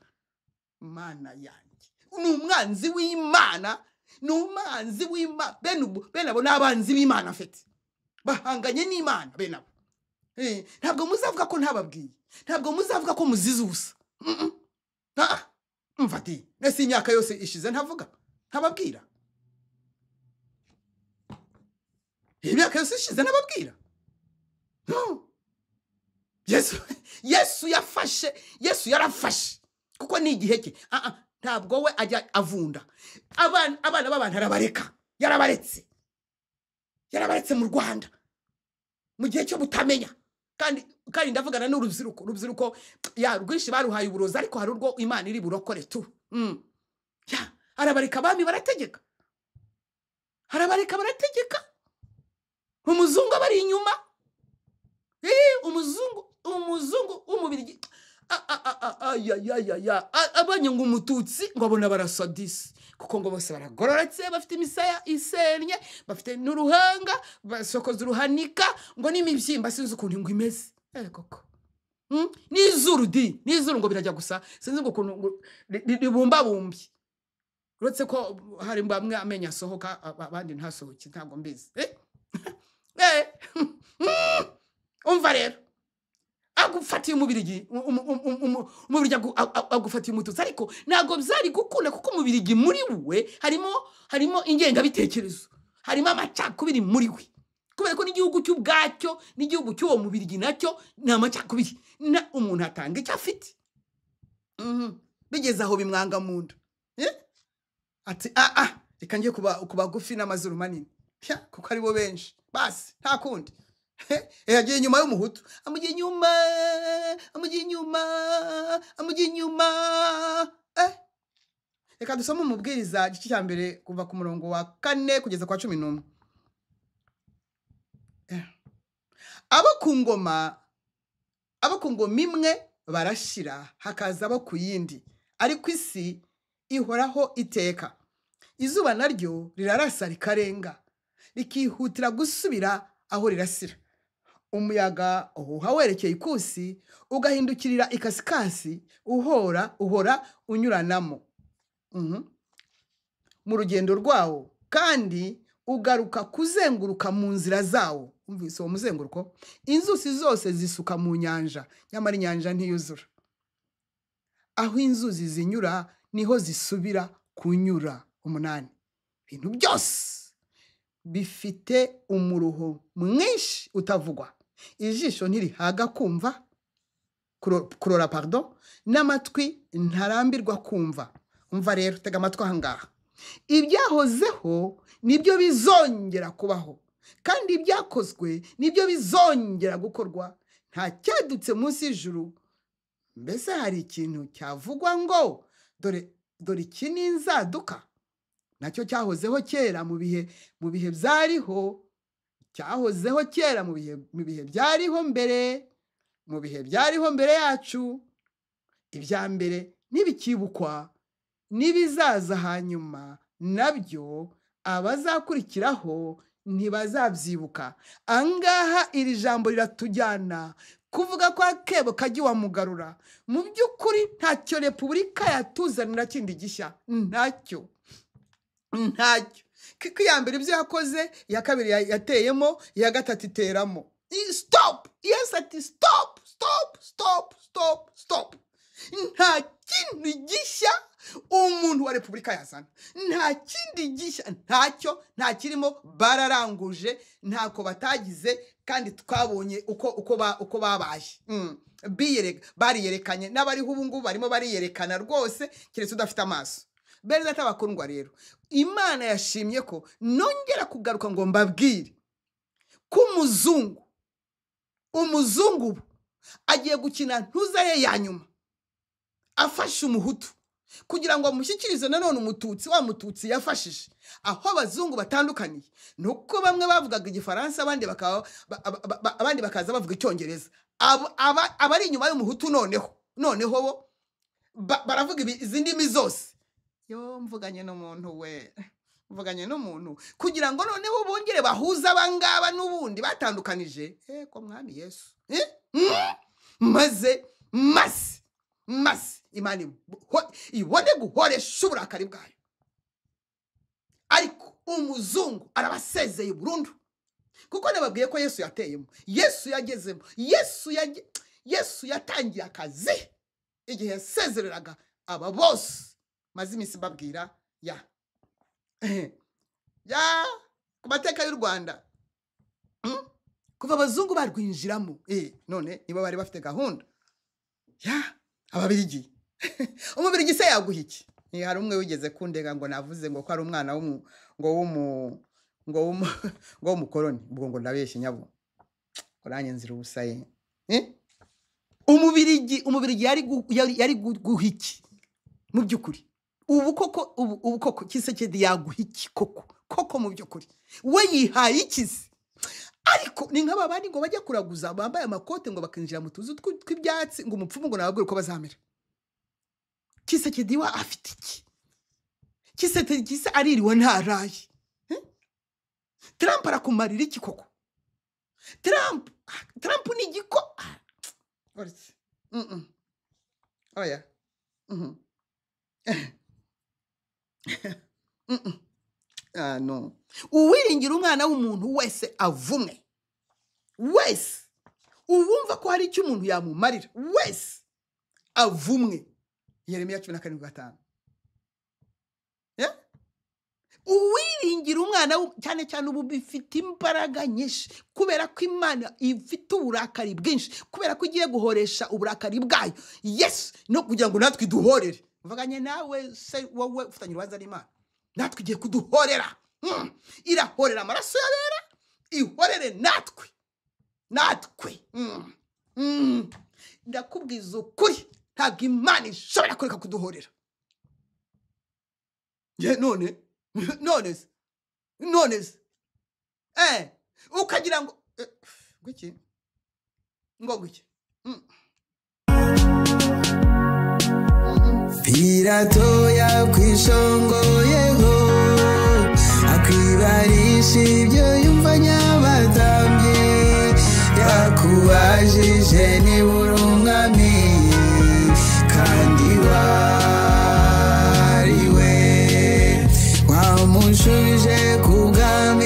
Mana yanjye, ni umwanzi w'Imana, ni umwanzi w'Imana. Bene abo ni abanzi b'Imana afite, bahanganye n'Imana bene abo. Ntabwo muzavuga ko ntababwiye, ntabwo muzavuga ko muzize ubusa. Mva ati nese imyaka yose ishize ntavuga, ntababwira. Imyaka yose ishize ntababwira. No. Yesu yafashe, Yesu yarafashe, kuko ni igihe cye. Ntabwo we ajya avunda. Abana b'abantu arabareka, yarabaretse. Yarabaretse mu Rwanda mu gihe cyo butamenya. Kandi ndavugana n'urubyiruko, urubyiruko ya rwinshi baruhaye uburozi, ariko hari urwo Imana iri burokore tu. Ya, arabareka abami barategeka, arabareka barategeka. Umuzungu abari inyuma, umuzungu w'umubirigi, abonye ngo umututsi ngo abona barasadisi, kuko ngo bose baragororotse, bafite imisaya isennye, bafite n'uruhanga, basokoza uruhanika, ngo n'imibyimba sinzi ukuntu ngo imeze. Koko. N'izuru di, n'izuru ngo birajya gusa, sinzi ngo ukuntu ngo ribumbabumbye. Uretse ko hari bamwe amenyo asohoka, abandi ntasohoke, ntabwo mbizi. Umva rero, agufatiye umubirigi, umubirigi agufatiye umututsi, ariko ntabwo byari gukunda, kuko umubirigi muri we harimo ingengabitekerezo, harimo amacakubiri muri we, kubera ko n'igihugu cy'ubwacyo n'igihugu cy'uwo mubirigi nacyo ni amacakubiri, na umuntu atanga icyo afite. Bigeze aho bimwanga mu nda. Ati reka njye ku bagufi n'amazuru manini, kuko aribo benshi, basi nta kundi. Yagiye inyuma y'umuhutu, amujya inyuma, amujya inyuma, amujya inyuma. Reka dusome umubwiriza igice cya mbere kuva ku murongo wa 4 kugeza kwa 11. Abo ku ngoma imwe barashira, hakaza abo ku yindi, ariko isi ihoraho iteka. Izuba naryo rirarasa rikarenga, rikihutira gusubira aho rirasira. Umuyaga uhuha werekeye ikusi, ugahindukirira ikasikasi, uhora unyuranamo mu rugendo rwawo, kandi ugaruka kuzenguruka mu nzira zawo. Umvise uwo muzenguruko? Inzuzi zose zisuka mu nyanja, nyamara inyanja ntiyuzura. Aho inzuzi zinyura niho zisubira kunyura. 8. Ibintu byose bifite umuruho mwinshi utavugwa. Ijisho ntirihaga kumva, kurora pardon, n'amatwi ntarambirwa kumva. Umva rero, tega amatwi aha ngaha. Ibyahozeho nibyo bizongera kubaho, kandi ibyakozwe nibyo bizongera gukorwa. Nta cyadutse munsi y'ijuru. Mbese hari ikintu cyavugwa ngo dore iki ni inzaduka? Nacyo cyahozeho kera mu bihe byariho, cyahozeho kera mu bihe byariho mbere, mu bihe byariho mbere yacu. Ibya mbere ntibikibukwa, n'ibizaza hanyuma nabyo abazakurikiraho ntibazabyibuka. Angaha iri jambo riratujyana kuvuga ko akebo kajya iwamugarura. Mu by'ukuri ntacyo repubulika yatuzanira kindi gishya, ntacyo. Kuko iya mbere ibyo yakoze, iya kabiri yateyemo, iya gatatu iteramo. Stop! Yesu ati stop, stop, stop, stop, stop. Nta kindi gishya umuntu wa repubulika yazana, nta kindi gishya, ntacyo, nta kirimo. Bararanguje, ntako batagize, kandi twabonye uko babaye. Bariyerekanye, n'abariho ubu ngubu barimo bariyerekana rwose, keretse udafite amaso. Bene data bakundwa rero, Imana yashimye ko nongera kugaruka ngo mbabwire ko umuzungu ubu agiye gukina ntuza ye ya nyuma, afashe umuhutu kugira ngo amushyikirize nanone umututsi, wa mututsi yafashije. Aho abazungu batandukaniye nuko bamwe bavugaga igifaransa, abandi bakaza bavuga icyongereza. Abari inyuma y'umuhutu noneho bo baravuga izi ndimi zose. Yo, mvuganye n'umuntu we, mvuganye n'umuntu kugira ngo noneho bongere bahuze abangaba n'ubundi batandukanije. Ko mwami Yesu, maze Imana ibone guhoresha uburakari bwayo. Ariko umuzungu arabasezeye burundu, kuko nababwiye ko Yesu yateyemo, Yesu yagezemo, Yesu yatangiye akazi igihe yasezereraga aba bose. Maze iminsi mbabwira ya ku mateka y'u Rwanda, kuva abazungu barwinjiramo. None nibo bari bafite gahunda ya ababirigi. Umubirigi se yaguha iki? Hari umwe wigeze kundega ngo navuze ngo ko ari umwana w'umukoroni, ubwo ngo ndabeshye nyabo, uranye nzira ubusa ye. Umubirigi yari guha iki mu by'ukuri? Ubu koko Tshisekedi yaguha iki koko mu by'ukuri? We yihaye ikizi. Ariko ni nk'aba bandi ngo bajya kuraguza bambaye amakote ngo bakinjira mu tuzu tw'ibyatsi ngo umupfumu ngo nababwire uko bazamera. Tshisekedi wa afite iki? Tshisekedi se aririwe ntaraye. Trump arakumarira iki koko? Trump ni igiko. Oya. No. Uwiringira umwana w'umuntu wese avumwe. Wese uwumva ko hari icyo umuntu yamumarira wese avumwe. Yeremiya 17:5. Uwiringira umwana cyane cyane ubu bifite imbaraga nyinshi, kubera ko Imana ifite uburakari bwinshi, kubera ko igiye guhoresha uburakari bwayo. Yes, no kugira ngo natwe duhorere. Mvuganye nawe se wowe ufitanye urubanza n'Imana, natwe igiye kuduhorera. Irahorera amaraso y'abera, ihorere natwe. Ndakubwiza ukuri, ntabwo Imana ishobora kureka kuduhorera. None ukagira ngo gwiki ngo gwiki. Pilato yakwishongoyeho akwibarisha ibyo yumva nyabatambye, yakubajije niba uri umwami kandi wariwe, wamushubije ku bwami.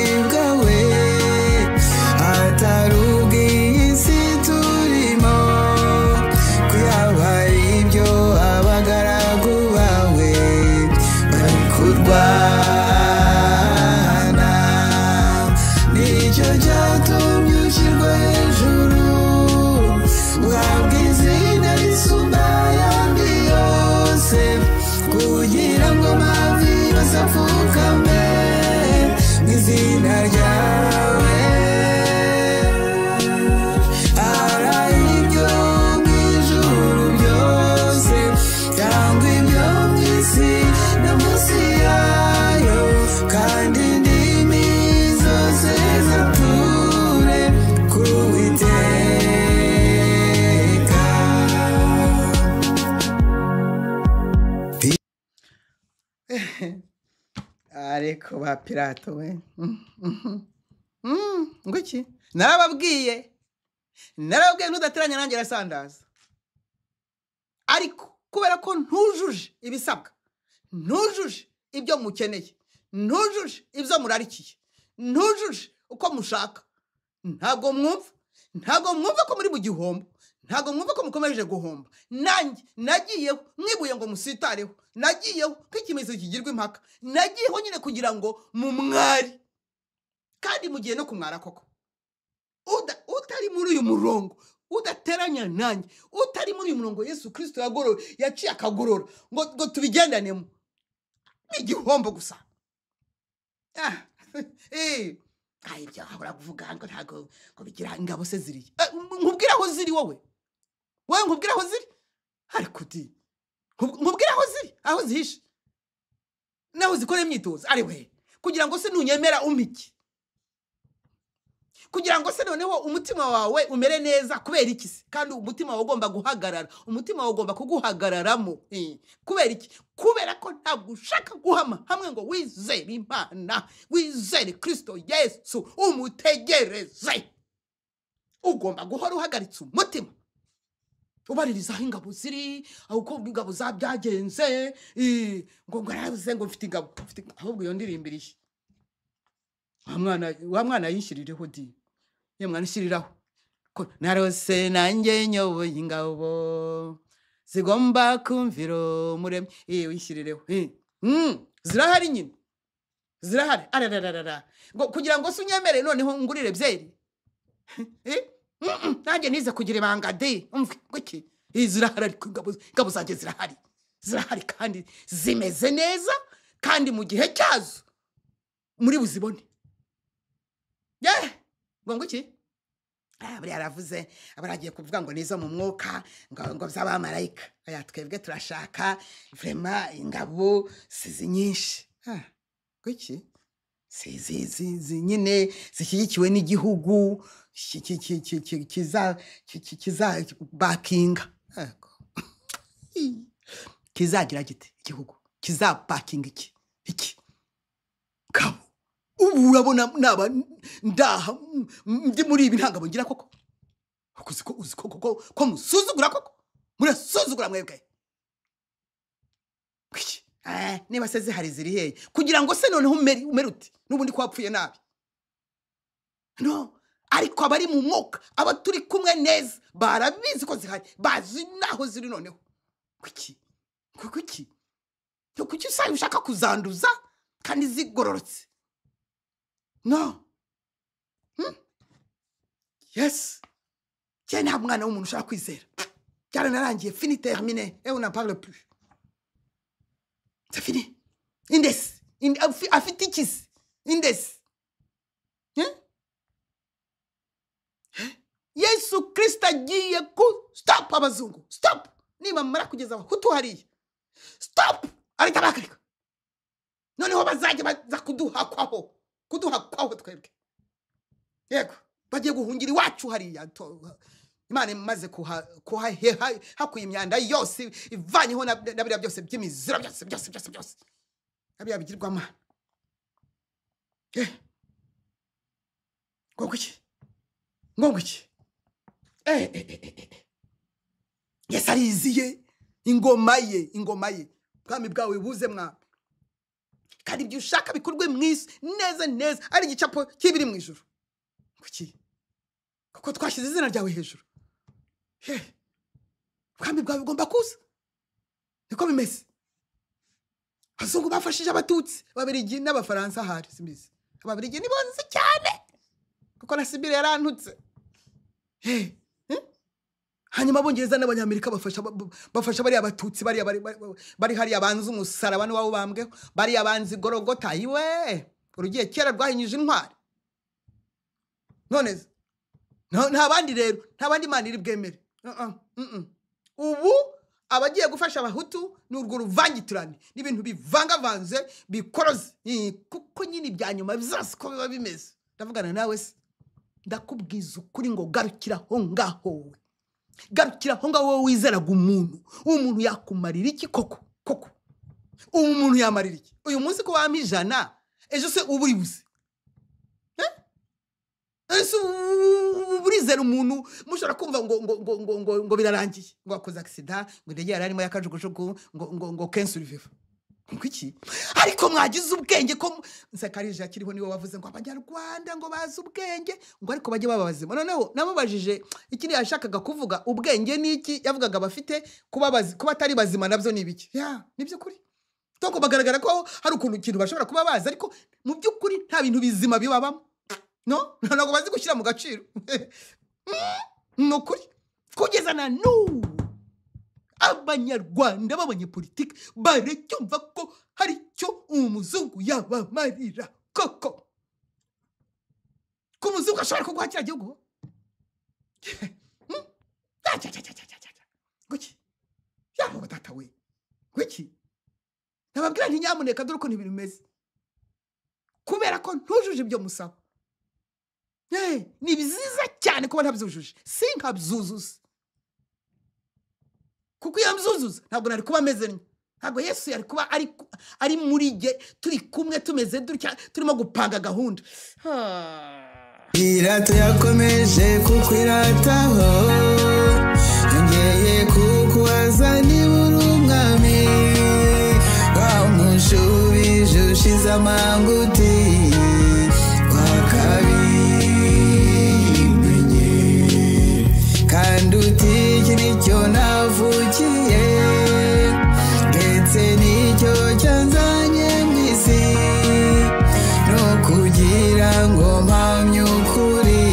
Ariko ba Pilato we, ngo iki? Narababwiye, narababwiye, ntudateranya nanjye arasandaza. Ariko kubera ko ntujuje ibisabwa, ntujuje ibyo mukeneye, ntujuje ibyo murarikiye, ntujuje uko mushaka, ntabwo mwumva, ntabwo mwumva ko muri mu gihombo, ntabwo mwumva ko mukomeje guhomba. Nanjye nagiyeho mwibuye ngo musitareho, nagiyeho nk'ikimenyetso kigirwa impaka, nagiyeho nyine kugira ngo mumwari, kandi mugiye no kumwara koko. Utari muri uyu murongo, udateranya nanjye, utari muri uyu murongo Yesu Kristo yagorora, yaciye akagorora ngo tubigendanemo, ni igihombo gusa. Ibyo ahora kuvuga ngo ntabwo ngo bigira ingabo se ziriye. Nkubwire aho ziri wowe, wowe nkubwire aho ziri, ariko di nkubwire aho ziri, aho zihishe, naho zikora imyitozo, ari we kugira ngo se nunyemera umpiki, kugira ngo se noneho umutima wawe umere neza. Kubera iki se? Kandi umutima wawe ugomba guhagarara, umutima wawe ugomba kuguhagararamo. Kubera iki? Kubera ko ntabwo ushaka guhama hamwe ngo wizere Imana, wizere Kristo Yesu, umutegereze. Ugomba guhora uhagaritse umutima, ubaririza aho ingabo ziri, aho uko ingabo za byagenze, ngo ngarabuze ngo mfite ingabo, ahubwo iyo ndirimbo irihe? Wa mwana yishyirireho di, ye mwana ishyiriraho ko narose nanjye nyoboye ingabo zigomba kumvira Umuremyi. Wishyirireho. Zirahari nyine, zirahari. Arararara, ngo kugira ngo se unyemere noneho ngurire byeri, nanjye nize kugira ibanga de, umve kuki zirahari. Ariko ingabo zanjye zirahari, zirahari kandi zimeze neza, kandi mu gihe cyazo muri buzibone. Ngo iki? Buriya aravuze, abaragiye kuvuga ngo nizo mu mwuka, ngo by'abamarayika. Oya, twebwe turashaka vraiment ingabo sizi nyinshi. Kuki? Sizi nyine zishyigikiwe n'igihugu kiza bakinga. Kizagira gite igihugu? Kizabakinga iki? Iki? Kabo. Ubu urabona naba ndaha ndi muri ibi ntangabo ngira koko. Uziko ko musuzugura koko. Murasuzugura mwebwe. Kuki? Niba se zihari ziri hehe? Kugira ngo se noneho umerute nubundi ko wapfuye nabi. No, ariko abari mu mwuka, aba turi kumwe neza, barabizi ko zihari, bazi naho ziri noneho. Kuki? Kuki? Kuki usaye ushaka kuzanduza kandi zigororotse? No. Yes. Tiens, nta mwana w'umuntu ushaka kwizera. Byaranarangiye, fini, terminé, et on n'en parle plus. C'est fini. Indes. Afite ikisi. Indes. Yesu Kristo agiye ku stop abazungu. Stop. Nibamara kugeza abahutu hariya. Stop. Arita bakarika. Noneho bazajya baza kuduhakwaho. Kuduhakwaho twebwe. Yego, bagiye guhungira iwacu hariya. Imana imaze kuhaheha hakuye imyanda yose, ivanyeho na biriya byose by'imiziro byose byose byose byose. Abiya bigirwamana. Ngo iki? Ngo iki? Yesu ariziye ingoma ye, ingoma ye. Ubwami bwawe buze mwami. Kandi ibyo ushaka bikorwe mu isi neza neza, ari igicapo kibiri mu ijuru. Kuki? Kuko twashyize izina ryawe hejuru. Ubwami bwawe bugomba kuza. Niko bimeze. Abazungu bafashije Abatutsi, Ababiligi n'Abafaransa ahari simbizi. Ababiligi ni bonze cyane. Kuko na Sibire yarantutse. Hanyuma Abongereza n'Abanyamerika bafasha bariya Abatutsi, bariya bari hariya banze umusaraba n'uwabo bambweho, bariya banze Golgotha. Iwe urugiye kera rwahinyije intwari. None nta bandi rero, nta bandi Imana iri bwemere. Ubu abagiye gufasha Abahutu ni urwo ruvangitirane n'ibintu bivangavanze bikoroze, kuko nyine ibya nyuma bizasi ko biba bimeze. Ndavugana nawe se, ndakubwiza ukuri ngo garukira aho ngaho wowe. Garukira aho ngaho wowe wizeraga umuntu. Uwo muntu yakumarira iki koko? Koko uwo muntu yamarira iki? Uyu munsi ko wampa 100 Ejo se uba uribuze? Ese uburizera umuntu mushobora kumva ngo birarangiye, ngo wakoze accident, ngo indege yari arimo y'akajugujugu, ngo kenshi uriviva ngo iki? Ariko mwagize ubwenge ko Nsekarije akiriho niwe wavuze ngo Abanyarwanda ngo bazi ubwenge, ngo ariko bajye baba bazima. Noneho namubajije ikindi yashakaga kuvuga, ubwenge ni iki? Yavugaga bafite kuba atari bazima nabyo ni ibiki? Ya, ni by'ukuri. Donc bagaragara ko hari ukuntu ikintu bashobora kuba bazi, ariko mu by'ukuri nta bintu bizima bibabamo. No, ntabwo bazi gushyira mu gaciro. Ni ukuri kugeza na n'ubu Abanyarwanda b'abanyepolitiki baracyumva ko hari icyo umuzungu yabamarira koko, ko umuzungu ashobora kuguha kiriya gihugu. Guki yaba data we, guki nababwira nti nyamuneka dore ukuntu ibintu bimeze, kubera ko ntujuje ibyo musaba. Ni byiza cyane kuba ntabyujuje, sinkabyuzuza, kuko iyo mbyuzuza ntabwo nari kuba ameze neza, ntabwo Yesu yari kuba ari muri jye, turi kumwe tumeze dutya, turimo gupanga gahunda. Irato yakomeje kukwirataho, yongeye kukubaza niba uri umwami, wamushubije ushize amanga uti kandi uti iki nicyo navukiye, ndetse nicyo cyanzanye mu isi, no kugira ngo mpamye ukuri,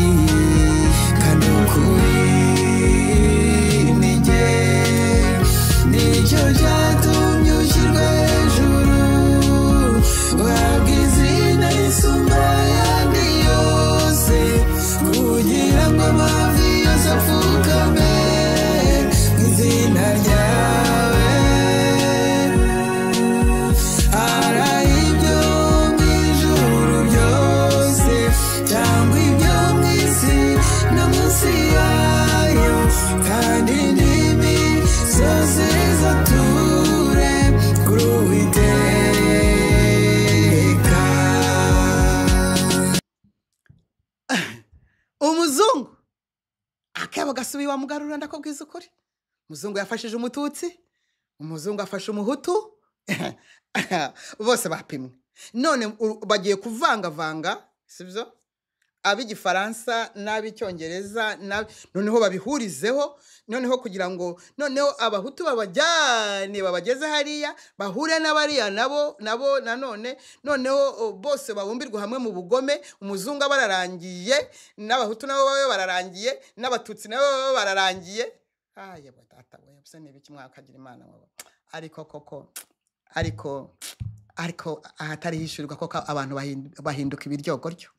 kandi ukuri ni jye, nicyo cyatumye ushyirwa hejuru, uhabwa izina risumba ayandi yose, kugira ngo amavi yose apfukame mu izina ryawe. Hari ibyo mu ijuru byose cyangwa ibyo mu isi no munsi yayo, kandi indimi zose zature kuri Uwiteka. Umuzungu akebo gasubi wa mugarura, ndakubwiza ukuri. Umuzungu yafashije Umututsi, umuzungu afashe Umuhutu, bose bapimwe. None bagiye kuvangavanga, sibyo? Ab'igifaransa n'ab'icyongereza, noneho babihurizeho, noneho kugira ngo noneho Abahutu babajyane babageze hariya, bahure n'abariya nabo nanone, noneho bose babumbirwe hamwe mu bugome. Umuzungu aba ararangiye, n'Abahutu nabo babe bararangiye, n'Abatutsi nabo babe bararangiye. Aye data we, bse ni ibiki mwakagira Imana mwaba. Ariko koko, ariko ahatari hishurirwa koko abantu bahinduka ibiryogoryo.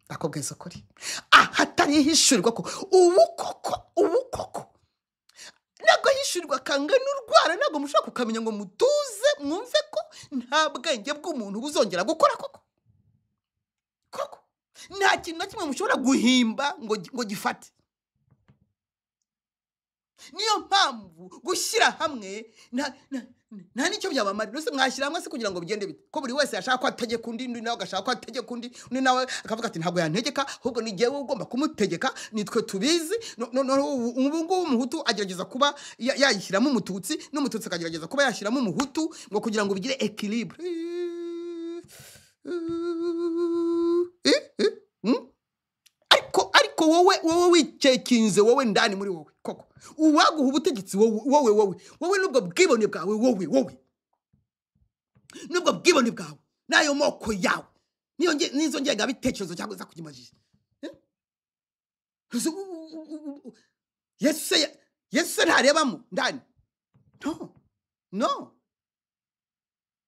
Ndakubwiza ukuri, ahatari hishurirwa ko ubu koko ntabwo hishurirwa kangana urwara, ntabwo mushobora kukamenya ngo mutuze mwumve ko nta bwenge bw'umuntu buzongera gukora koko. Koko nta kintu na kimwe mushobora guhimba ngo gifate. Niyo mpamvu gushyira hamwe nta nicyo byabamara. Rwose mwashyira hamwe se kugira ngo bigende bite? Ko buri wese yashaka ko ategeka undi, undi nawe agashaka ko ategeka undi, undi nawe akavuga ati ntabwo yantegeka, ahubwo ni jyewe ugomba kumutegeka, nitwe tubizi. Ubu ngubu Umuhutu agerageza kuba yayishyiramo Umututsi, n'Umututsi akagerageza kuba yashyiramo Umuhutu, ngo kugira ngo bigire equilibre. Ariko wowe wicekinze, wowe ndani muri wowe koko, uwaguha ubutegetsi wowe nubwo bwibone bwawe, wowe nubwo bwibone bwawe n'ayo moko yawe, nizo ngengabitekerezo cyangwa zakugimajije. Yesu se ntarebamo ndani? No,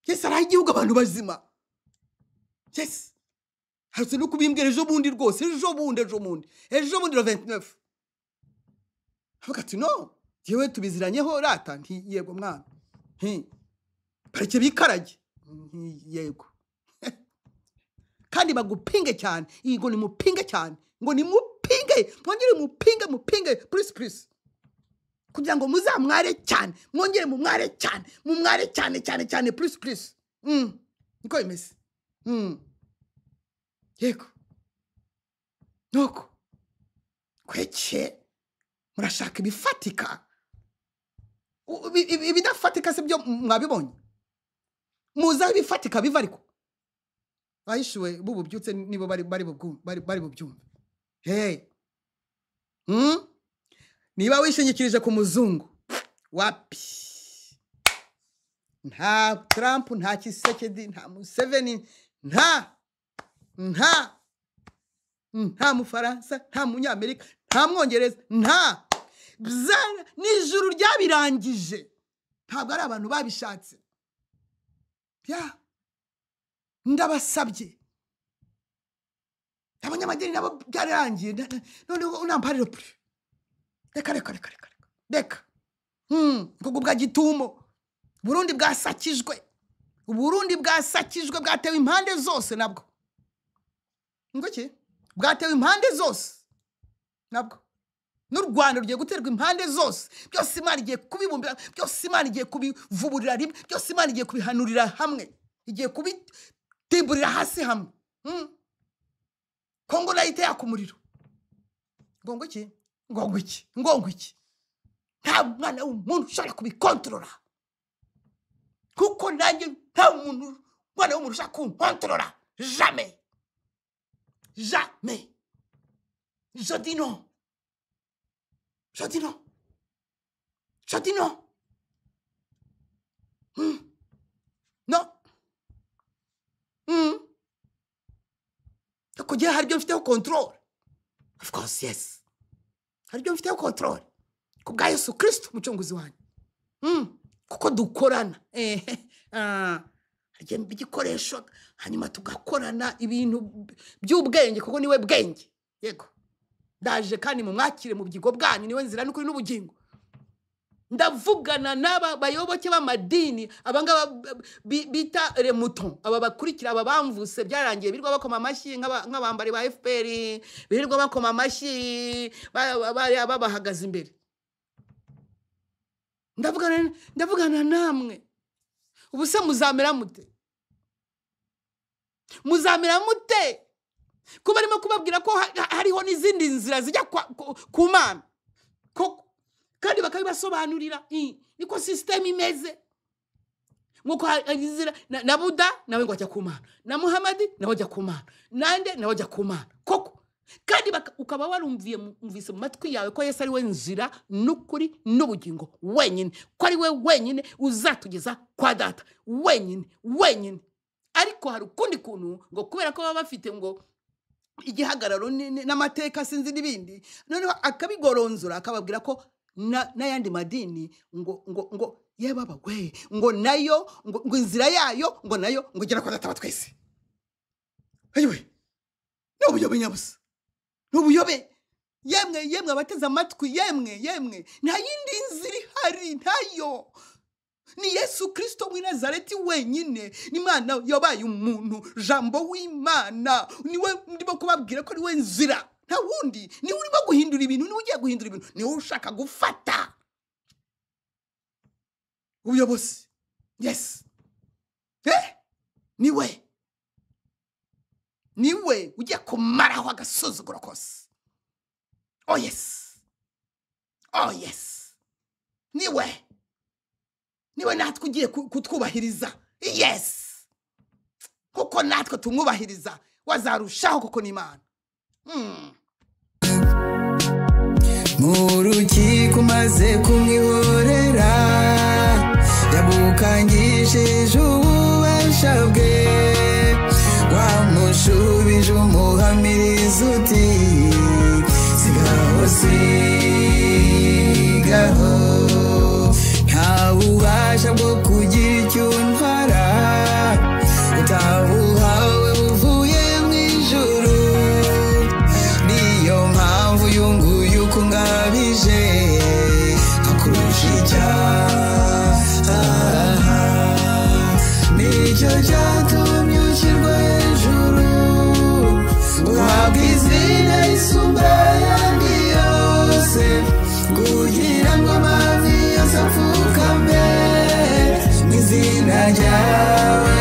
Yesu araha igihugu abantu bazima. Yesu harutse no kubimbwira ejo bundi rwose, ejo bundi le 29 avuga ati no, jewe tubiziranyeho rata, nti yego mwana, parike bikarage, yego. Kandi bagupinge cyane, ngo nimupinge cyane, ngo nimupinge, mwongere mupinge plus kugira ngo muzamware cyane, mwongere mumware cyane, mumware cyane cyane cyane plus. Niko bimeze. Yego nuko kweke murashaka ibifatika, ibidafatika se byo mwabibonye? Muzi ibifatika biva, ariko bahishuwe bububyutse nibo bari bubyumve. Hey, niba wishingikirije ku muzungu, wapi, nta Trump, nta Tshisekedi, nta Museveni, nta Mufaransa, nta Munyamerika, nta Mwongereza, nta n'ijuru ryabirangije. Ntabwo ari abantu babishatse. Ya, ndabasabye abanyamadini nabo byararangiye, noneho unamparire plus. Reka reka reka reka reka. Ngo bwa gitumo Burundi bwasakijwe, Burundi bwasakijwe, bwatewe impande zose nabwo. Ngo iki? Bwatewe impande zose nabwo. N'u Rwanda rugiye guterwa impande zose. Byose Imana igiye kubibumbira, byose Imana igiye kubivuburira rimwe, byose Imana igiye kubihanurira hamwe, igiye kubitimburira hasi hamwe. Kongo nayo iteye ku muriro. Ngo iki? Ngo iki? Ngo iki? Nta mwana w'umuntu ushobora kubikontorora, kuko nanjye nta muntu mwana w'umuntu ushaka kunkontorora. Jamais, jamais. Je dis non, je dis non, je dis non. Non. Kugira hari ibyo mfiteho control. Of course, yes, hari ibyo mfiteho control ku bwa Yesu Kristo umucunguzi wanjye. Kuko dukorana, hari igikoresho, hanyuma tugakorana ibintu by'ubwenge, kuko niwe bwenge. Yego, ndaje kandi mumwakire mu bugingo bwanyu, niwe nzira n'ukuri n'ubugingo. Ndavugana n'aba bayoboke b'amadini, abangaba bita remuton, aba bakurikira aba bamvuse byarangiye, birirwa bakoma amashyi nk'abambari ba FPR, birirwa bakoma amashyi babahagaze imbere. Ndavugana namwe. Ubu se muzamera mute? Muzamera mute kuba arimo kubabwira ko hariho n'izindi nzira zijya ku Mana, kandi bakabibasobanurira niko system imeze? Nkuko inzira na Buda nawe ngo ajya ku Mana, na Muhammad nawe ajya ku Mana, nande nawe ajya ku Mana koko. Kandi ukaba warumviye mvise mu matwi yawe ko Yesu ari we nzira n'ukuri n'ubugingo wenyine, ko ari we wenyine uzatugeza kwa Data wenyine wenyine. Ariko hari ukundi kuntu ngo kubera ko baba bafite ngo igihagararo n'amateka sinzi n'ibindi, noneho akabigoronzora akababwira ko n'ayandi madini ngo ngo ngo yebaba we ngo nayo ngo inzira yayo ngo nayo ngo igera kwa Data wa twese. Ayiwe, ni ubuyobe nyabusa, ni ubuyobe. Yemwe yemwe abateze amatwi, yemwe yemwe, nta yindi nzira ihari, ntayo. Ni Yesu Kristo w'i Nazareti wenyine, ni Imana yabaye umuntu, Jambo w'Imana, niwe ndimo kubabwira ko niwe nzira, nta wundi. Niwe urimo guhindura ibintu, niwe ugiye guhindura ibintu, niwe ushaka gufata ubuyobozi. Yes, niwe, niwe ugiye kumaraho agasuzuguro kose. Oh yes, oh yes, niwe, niwe natwe ugiye kutwubahiriza. Yes, kuko natwe tumwubahiriza wazarushaho, kuko ni Imana. Mu rukiko umaze kumwihorera, yabukangishije ububasha bwe, wamushubije umuhamiriza uti sigaho sigaho, nta bubasha bwo kugira icyo untwara, utabuhawe buvuye mu ijuru. Niyo mpamvu uyu nguyu ukungabije akurusha icyaha, nicyo cyatumye ushyirwa hejuru, uhabwa izina risumba ayandi yose, kugira ngo amavi yose apfukame mu izina ryawe.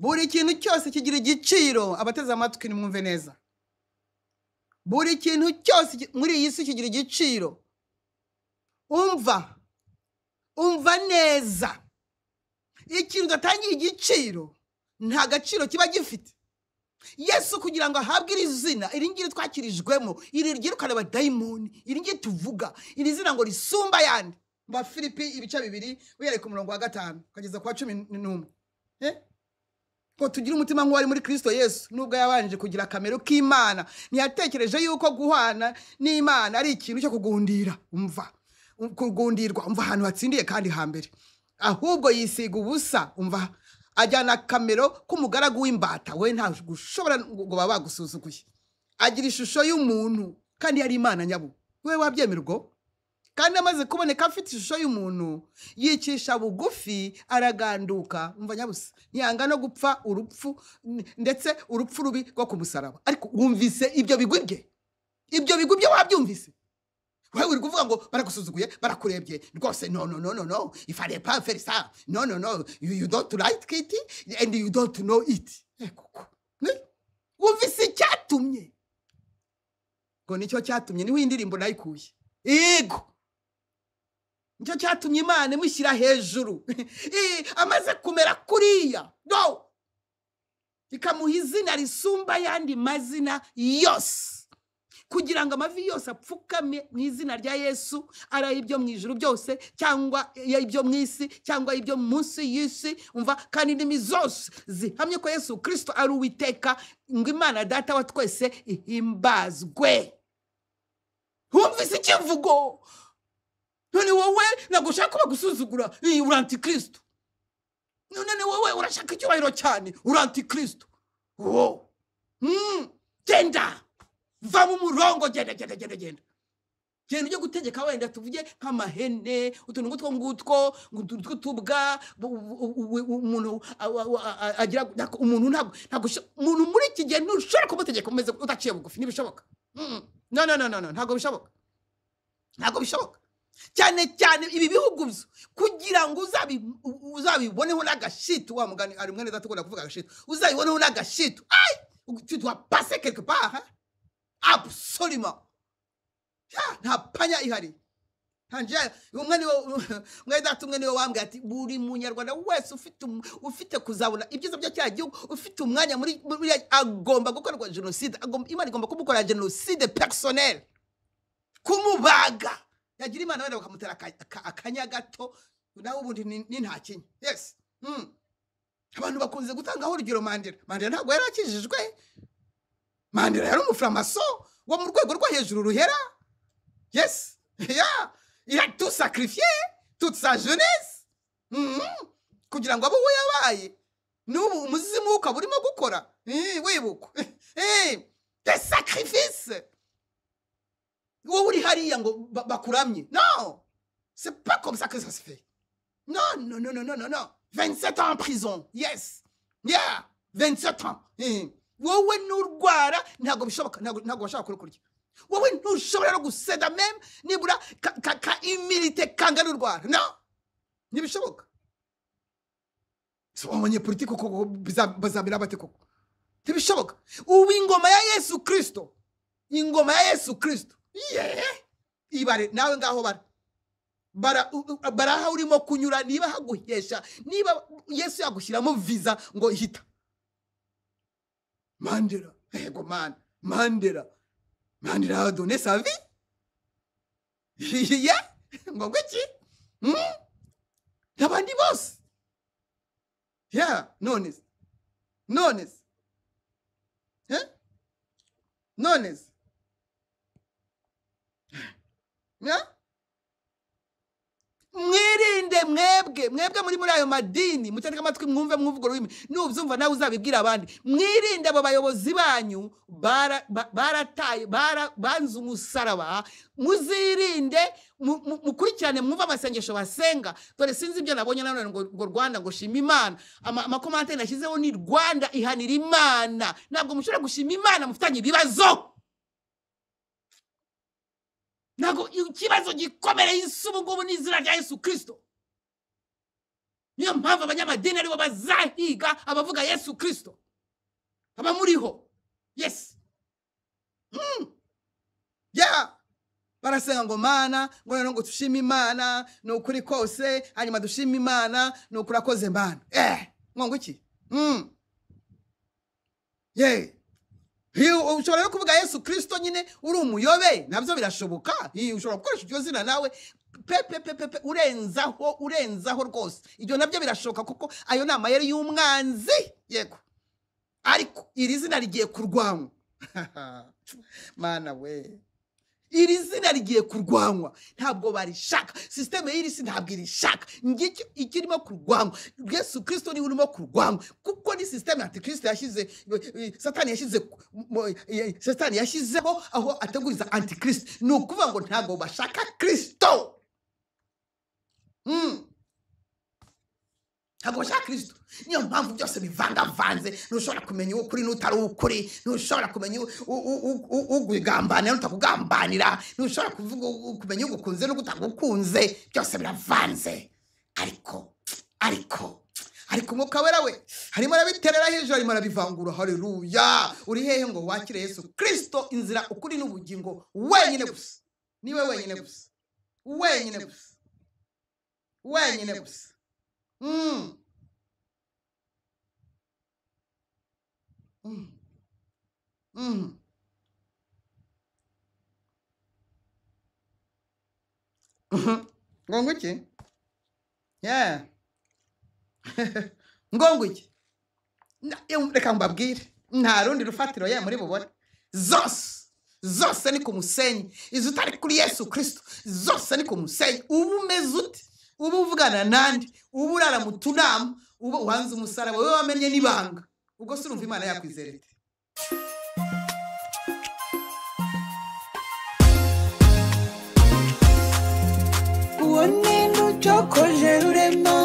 Buri kintu cyose kigira igiciro. Abateze amatwi nimwumve neza, buri kintu cyose muri iyi si kigira igiciro. Umva, umva neza, ikintu udatangiye igiciro nta gaciro kiba gifite. Yesu kugira ngo ahabwe iri zina, iri ngiri twakirijwemo, iri ryirukana abadayimoni, iri ngiri tuvuga, iri zina ngo risumba ayandi. Mu Bafilipi ibice 2 uhereye ku murongo wa 5 ukageza ku wa 11, ngo tugire umutima nk'uwari muri Kristo Yesu, nubwo yabanje kugira akamero k'Imana, ntiyatekereje yuko guhwana n'Imana ari ikintu cyo kugundira. Umva, kugundirwa, umva ahantu hatsindiye kandi hambere, ahubwo yisiga ubusa. Umva, ajyana akamero k'umugaragu w'imbata, we ntabwo ushobora ngo baba bagusuzuguye. Agira ishusho y'umuntu kandi yari Imana nyabo, we wabyemera ubwo? Kandi amaze kuboneka afite ishusho y'umuntu, yicisha bugufi, araganduka. Umva nyabusa, ntiyanga no gupfa urupfu, ndetse urupfu rubi rwo ku musaraba. Ariko wumvise ibyo bigwi bye? Ibyo bigwi bye wabyumvise? Wewe uri kuvuga ngo baragusuzuguye, barakurebye rwose. No, no, no, no, no, il fallait pas faire ça. No, no, no, you don't like it and you don't know it. Koko wumvise icyatumye? Ngo nicyo cyatumye, niho indirimbo nayikuye. Yego, nicyo cyatumye Imana imushyira hejuru amaze kumera kuriya, no, ikamuha izina risumba ayandi mazina yose, kugira ngo amavi yose apfukame mu izina rya Yesu, ari ibyo mu ijuru byose, cyangwa ibyo mu isi, cyangwa ibyo munsi y'isi. Umva, kandi indimi zose zihamye ko Yesu Kristo ari Uwiteka, ngo Imana Data wa twese ihimbazwe. Wumvise ikivugo? None wowe ntabwo ushaka ko bagusuzugura, uri antikristo. None wowe urashaka icyubahiro cyane, uri antikristo. Wowe genda, va mu murongo, genda, genda, genda, genda, genda ujye gutegeka, wenda tuvuge nk'amahene, utuntu ngutwo ngutwo tw'utubwa. Umuntu agira umuntu, ntabwo umuntu muri iki gihe ntushobora kumutegeka umeze udaciye bugufi, ntibishoboka. No, no, no, no, ntabwo bishoboka, ntabwo bishoboka. Cyane cyane ibi bihugu byo, kugira ngo uzabiboneho n'agashitu. Wa mugani ari mwene data ukunda kuvuga agashitu, uzabiboneho n'agashitu, ay, tu dois passer quelque part, hein? Absolument. Nta panya ihari. Umwe niwe, mwene data umwe niwe wambwiye ati buri munyarwanda wese ufite kuzabona ibyiza bya cya gihugu, ufite umwanya muri agomba gukorwa jenoside, Imana igomba kumukora jenoside personnelle, kumubaga. Yagira Imana wenda bakamutera akanya gato, nawe ubundi ni nta kinya. Yes. Abantu bakunze gutangaho urugero Mandela. Mandela ntabwo yari akijijwe. Mandela yari umuframaso wo mu rwego rwo hejuru ruhera. Yes. Yeah. Il a tout sacrifié, toute sa jeunesse, kugira ngo abe uwo yabaye. N'ubu umuzimu ukaba urimo gukora. Wibuka. Des sacrifices. Wowe uri hariya ngo bakuramye. Non, c'est pas comme ça que ça se fait. Non, non, non, non, non, non, non. 27 ans en prison. Yes. Yeah. 27 ans. Wowe n'urwara ntabwo bishoboka, ntabwo bashaka kurukurya. Wowe ntushobora no guseda meme nibura ka humilité kangana urwara. Non, ntibishoboka. So abanyepolitiki koko bazamera bate koko? Ntibishoboka. Ubu ingoma ya Yesu Kristo, ingoma ya Yesu Kristo, yeah, ibare nawe ngaho bara baraha urimo kunyura, niba haguhesha, niba Yesu yagushyiramo visa ngo hita. Mandela, ego man, Mandela, Mandela a donné sa vie. Yeah, ngo iki? N'abandi bose. Yeah, none se. None se. Eh? None se. Yeah? Mwirinde mwebwe, mwebwe muri ayo madini, mutandika amatwi mwumve mwuvugo rurimi, nubyumva nawe uzabibwira abandi. Mwirinde abo bayobozi banyu barataye, banze umusaraba. Muzirinde, mukurikirane mwumve amasengesho basenga. Dore sinzi ibyo nabonye nanone ngo Rwanda ngo shima Imana. Amakomante nashyizeho ni Rwanda ihanira Imana. Ntabwo mushobora gushima Imana mufitanye ibibazo. Ntabwo ikibazo gikomereye isi ubu ngubu ni izina rya Yesu Kristo. Niyo mpamvu abanyamadini aribo bazahiga abavuga Yesu Kristo, abamuriho. Yes. Yeah. Barasenga ngo Mana, ngo none ngo dushime Imana, ni ukuri kose, hanyuma dushime Imana, ni ukuri akoze Mana. Ngo iki? Yeah. Ushobora no kuvuga Yesu Kristo nyine uri umuyobe, nabyo birashoboka. Ushobora gukoresha iryo zina nawe pe pe pe pe, urenzaho, urenzaho rwose. Ibyo nabyo birashoboka kuko ayo ni amayeri y'umwanzi. Yego. Ariko iri zina rigiye kurwanywa. Mana we. Iri zina rigiye kurwanywa, ntabwo barishaka. Systeme y'iri si ntabwo irishaka. Ngiki ikirimo kurwanywa, Yesu Kristo ni urimo kurwanywa, kuko ni systeme ya Antikristo yashyize, Satani yashyize, Satani yashyizeho aho ateguriza Antikristo. Ni ukuvuga ngo ntabwo bashaka Kristo. Ntabwo bashaka Kristo. Niyo mpamvu byose bivangavanze. Ntushobora kumenya ukuri n'utari ukuri, ntushobora kumenya ugugambanira n'utakugambanira, ntushobora kuvuga kumenya ugukunze n'utagukunze, byose biravanze. Ariko Umwuka Wera we harimo arabiterera hejuru, arimo arabivangura. Haleluya! Uri hehe ngo wakire Yesu Kristo, inzira, ukuri n'ubugingo, wenyine gusa. Niwe wenyine gusa, wenyine gusa, wenyine gusa. Ngo iki? Yeah. Ngo iki? Reka mbabwire, nta rundi rufatiro ye muri bubone. Zose, zose ni ku musenyi. Izo utari kuri Yesu Kristo, zose ni ku musenyi. Ubu umeze ute? Ubu uvugana nande? Ubu urara mu tunama? Ubu uhanze umusaraba wowe wamenye n'ibanga? Ubwo se urumva Imana yakwizera ite? Uwo ni ucokoje Rurema,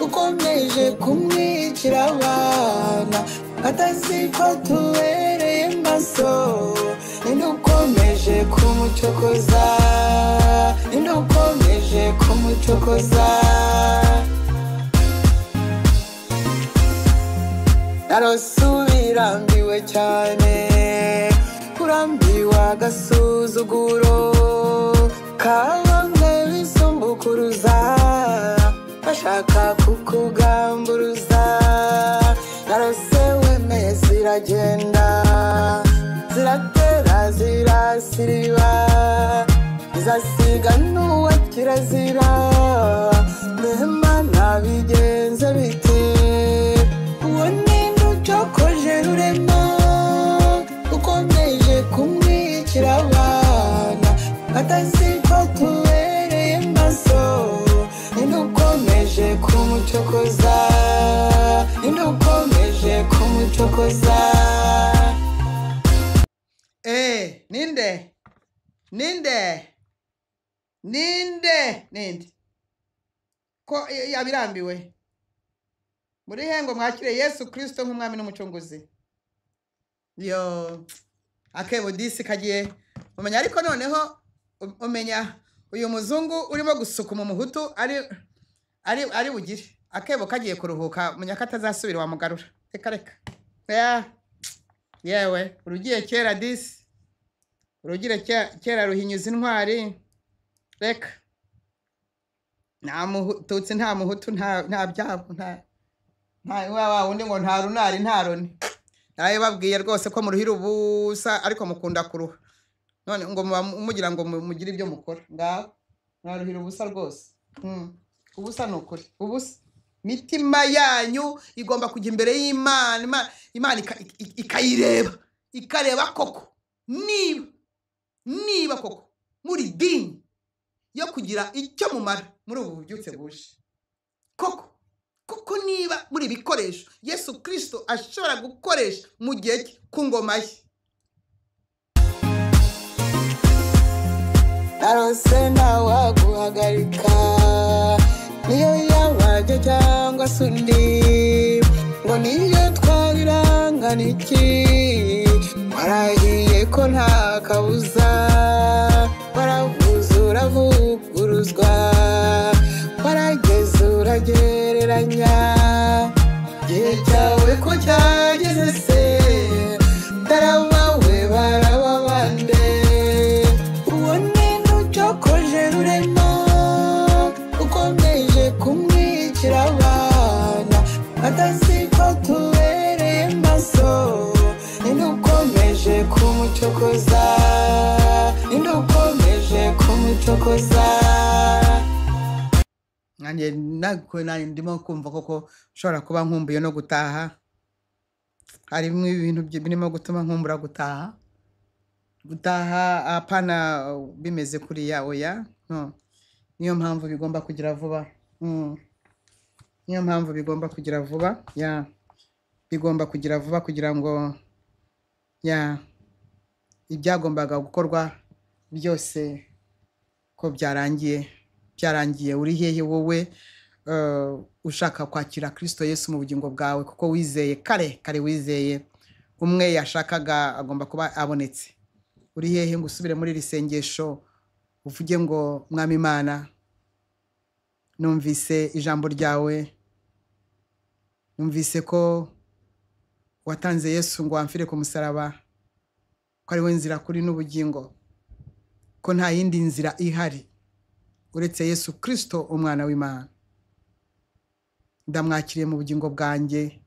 ukomeje kumwicira abana, atazi ko tubereye maso. Ninde ukomeje kumucokoza? Ninde ukomeje kumucokoza? Narosubira cyane, kurambiwe agasuzuguro ka bamwe bisumbukuruza, bashaka kukugamburuza. Narose wemeye ziragenda, ziratera zirasiriba, zasiga n'uwa kirazira. Mbema nabigenze bite? Uwo ninde ucokoje Rurema, ukomeje kumwicira abana, atazi ko tubereye maso. Ninde ukomeje kumucokoza? Ninde ukomeje kumucokoza? Ninde? Ninde? Ninde? Ninde? Ko yabirambiwe? Muri he ngo mwakire Yesu Kristo nk'umwami n'umucunguzi? Yo, akebo disi kagiye umenya. Ariko noneho umenya uyu muzungu urimo gusukuma umuhutu ari bugire akebo kagiye kuruhuka, umenya ko atazasubira wamugarura. Reka reka. Yewe, urugiye kera disi, urugire kera ruhinyuza intwari. Reka, nta mututsi, nta muhutu, nta byabo, nta wa wundi ngo nta runari, nta roni. Nawe babwiye rwose ko muruhira ubusa, ariko mukunda kuruha. None ngo mugira ngo mugire ibyo mukora. Ngaho mwaruhira ubusa rwose. Ubusa ni ukuri, ubusa. Mitima yanyu igomba kujya imbere y'Imana, Imana ikayireba, ikareba koko niba koko muri dini yo kugira icyo mumara muri ubu bubyutse buje. Koko kuko niba muri ibikoresho Yesu Kristo ashobora gukoresha mu gihe ku ngoma ye. Narose ntawaguhagarika, niyo yabajya cyangwa se undi, ngo niyo twabirangana iki, warahiye ko nta kabuza, waravuze uravuguruzwa, warageze uragera. Kwiyoberanya igihe cyawe ko cyageze se, tarabawe baraba bande. Ubone n'ucyokoje Rurema, ukomeje kumwicira abana, atazi ko tubereye maso. Ninde ukomeje kumucokoza? Ninde ukomeje kumucokoza? Nanjye nako nanjye ndimo kumva koko nshobora kuba nkumbuye no gutaha. Hari bimwe ibintu birimo gutuma nkumbura gutaha. Gutaha apana bimeze kuriya, oya, no. Niyo mpamvu bigomba kugira vuba. Niyo mpamvu bigomba kugira vuba, ya, bigomba kugira vuba kugira ngo, ya, ibyagombaga gukorwa byose ko byarangiye, byarangiye. Uri hehe wowe ushaka kwakira Kristo Yesu mu bugingo bwawe, kuko wizeye kare kare, wizeye umwe yashakaga agomba kuba abonetse? Uri hehe ngo usubire muri iri sengesho uvuge ngo: "Mwami Imana, numvise ijambo ryawe, numvise ko watanze Yesu ngo wamfire ku musaraba, ko ari we nzira, kuri n'ubugingo, ko nta yindi nzira ihari uretse Yesu Kristo umwana w'Imana. Ndamwakiriye mu bugingo bwanjye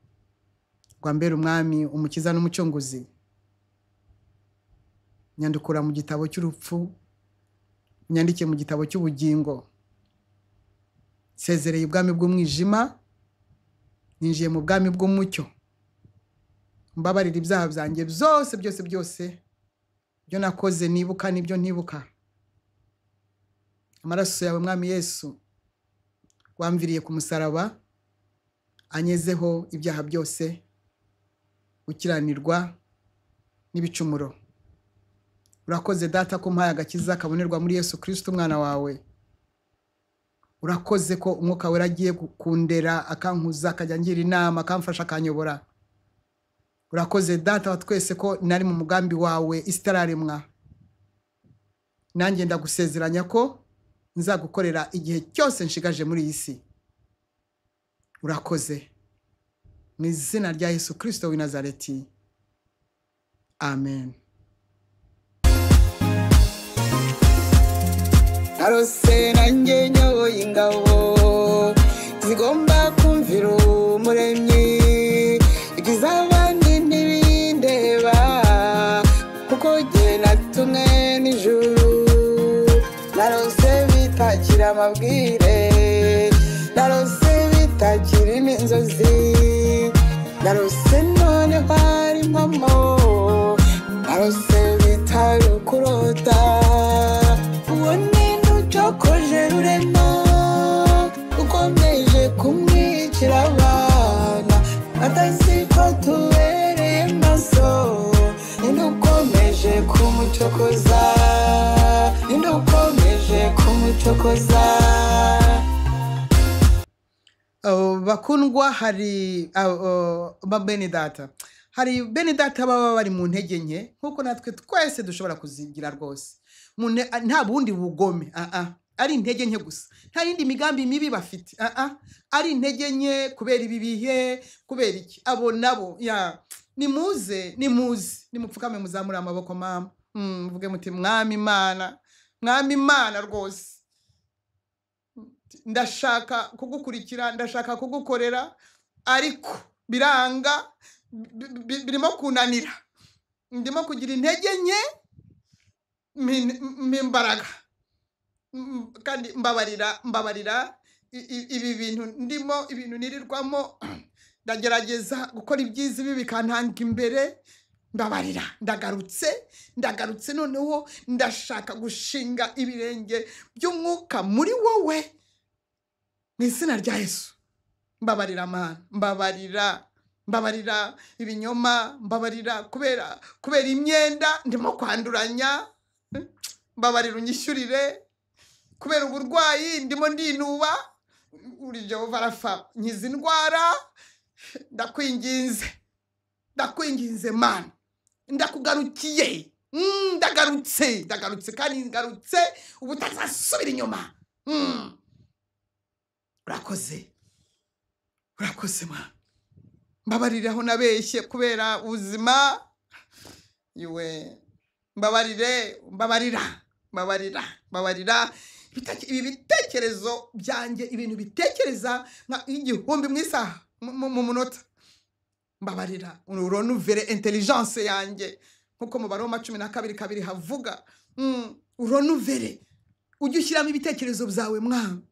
ngo ambere umwami, umukiza n'umucunguzi. Nyandukura mu gitabo cy'urupfu, unyandike mu gitabo cy'ubugingo. Nsezereye ubwami bw'umwijima, ninjiye mu bwami bw'umucyo. Mbabarira ibyaha byanjye byose, byose, byose, ibyo nakoze nibuka n'ibyo ntibuka. Amaraso yawe, Mwami Yesu, wamviriye ku musaraba anyezeho ibyaha byose, gukiranirwa n'ibicumuro. Urakoze Data ko umpaye agakiza kabonerwa muri Yesu Kristo umwana wawe. Urakoze ko Umwuka Wera agiye kundera, akankuza, akajya angira inama, akamfasha, akanyobora. Urakoze Data wa twese ko nari mu mugambi wawe isi itararemwa. Nanjye ndagusezeranya ko nzagukorera igihe cyose nshigaje muri iyi si. Urakoze, mu izina rya Yesu Kirisito w'i Nazareti, amen." Narose nanjye nyoboye ingabo zigomba kumvira Umuremyi. Ibyiza abandi ntibindeba, kuko jye natumwe n'ijuru. Narose bitakira amabwire, narose bitakira n'inzozi, narose noneho ari impamo, narose bitari ukurota. Uwo ni ucokoje Rurema, ukomeje kumwicira abana, atazi ko tubereye maso. Ninde ukomeje kumucokoza? Ninde ukomeje kumucokoza? Bakundwa, hari ba bene data, hari bene data baba bari mu ntege nke nk'uko natwe twese dushobora kuzigira rwose. Nta bundi bugome, ah ah, ari intege nke gusa, nta yindi migambi mibi bafite, ah ah, ari intege nke kubera ibi bihe, kubera iki. Abo nabo, ya, nimuze, nimuze, nimupfukame, muzamure amaboko, mama. Muvuge muti: "Mwami Imana, Mwami Imana, rwose ndashaka kugukurikira, ndashaka kugukorera, ariko biranga, birimo kunanira, ndimo kugira intege nke. Mpa imbaraga. Kandi mbabarira, mbabarira ibi bintu ndimo, ibintu nirirwamo. Ndagerageza gukora ibyiza, ibi bikantanga imbere. Mbabarira, ndagarutse, ndagarutse. Noneho ndashaka gushinga ibirenge by'umwuka muri wowe, mu izina rya Yesu. Mbabarira Mana, mbabarira, mbabarira ibinyoma, mbabarira kubera imyenda ndimo kwanduranya, mbabarira unyishyurire kubera uburwayi ndimo ndinuba. Uri Jehova Rafa, nkiza indwara. Ndakwinginze, ndakwinginze Mana, ndakugarukiye. Ndagarutse, ndagarutse, kandi ngarutse ubu utazasubira inyuma. Urakoze. Urakoze Mana, mbabarire aho nabeshye kubera ubuzima. Iwe mbabarire, mbabarira, mbabarira, mbabarira. Ibi bitekerezo byanjye, ibintu bitekereza nka 1000 mu isaha, mu munota. Mbabarira, uronuvere intelligence yanjye nkuko mu Baroma 12:2 havuga. Uronuvere, ujye ushyiramo ibitekerezo byawe Mwami.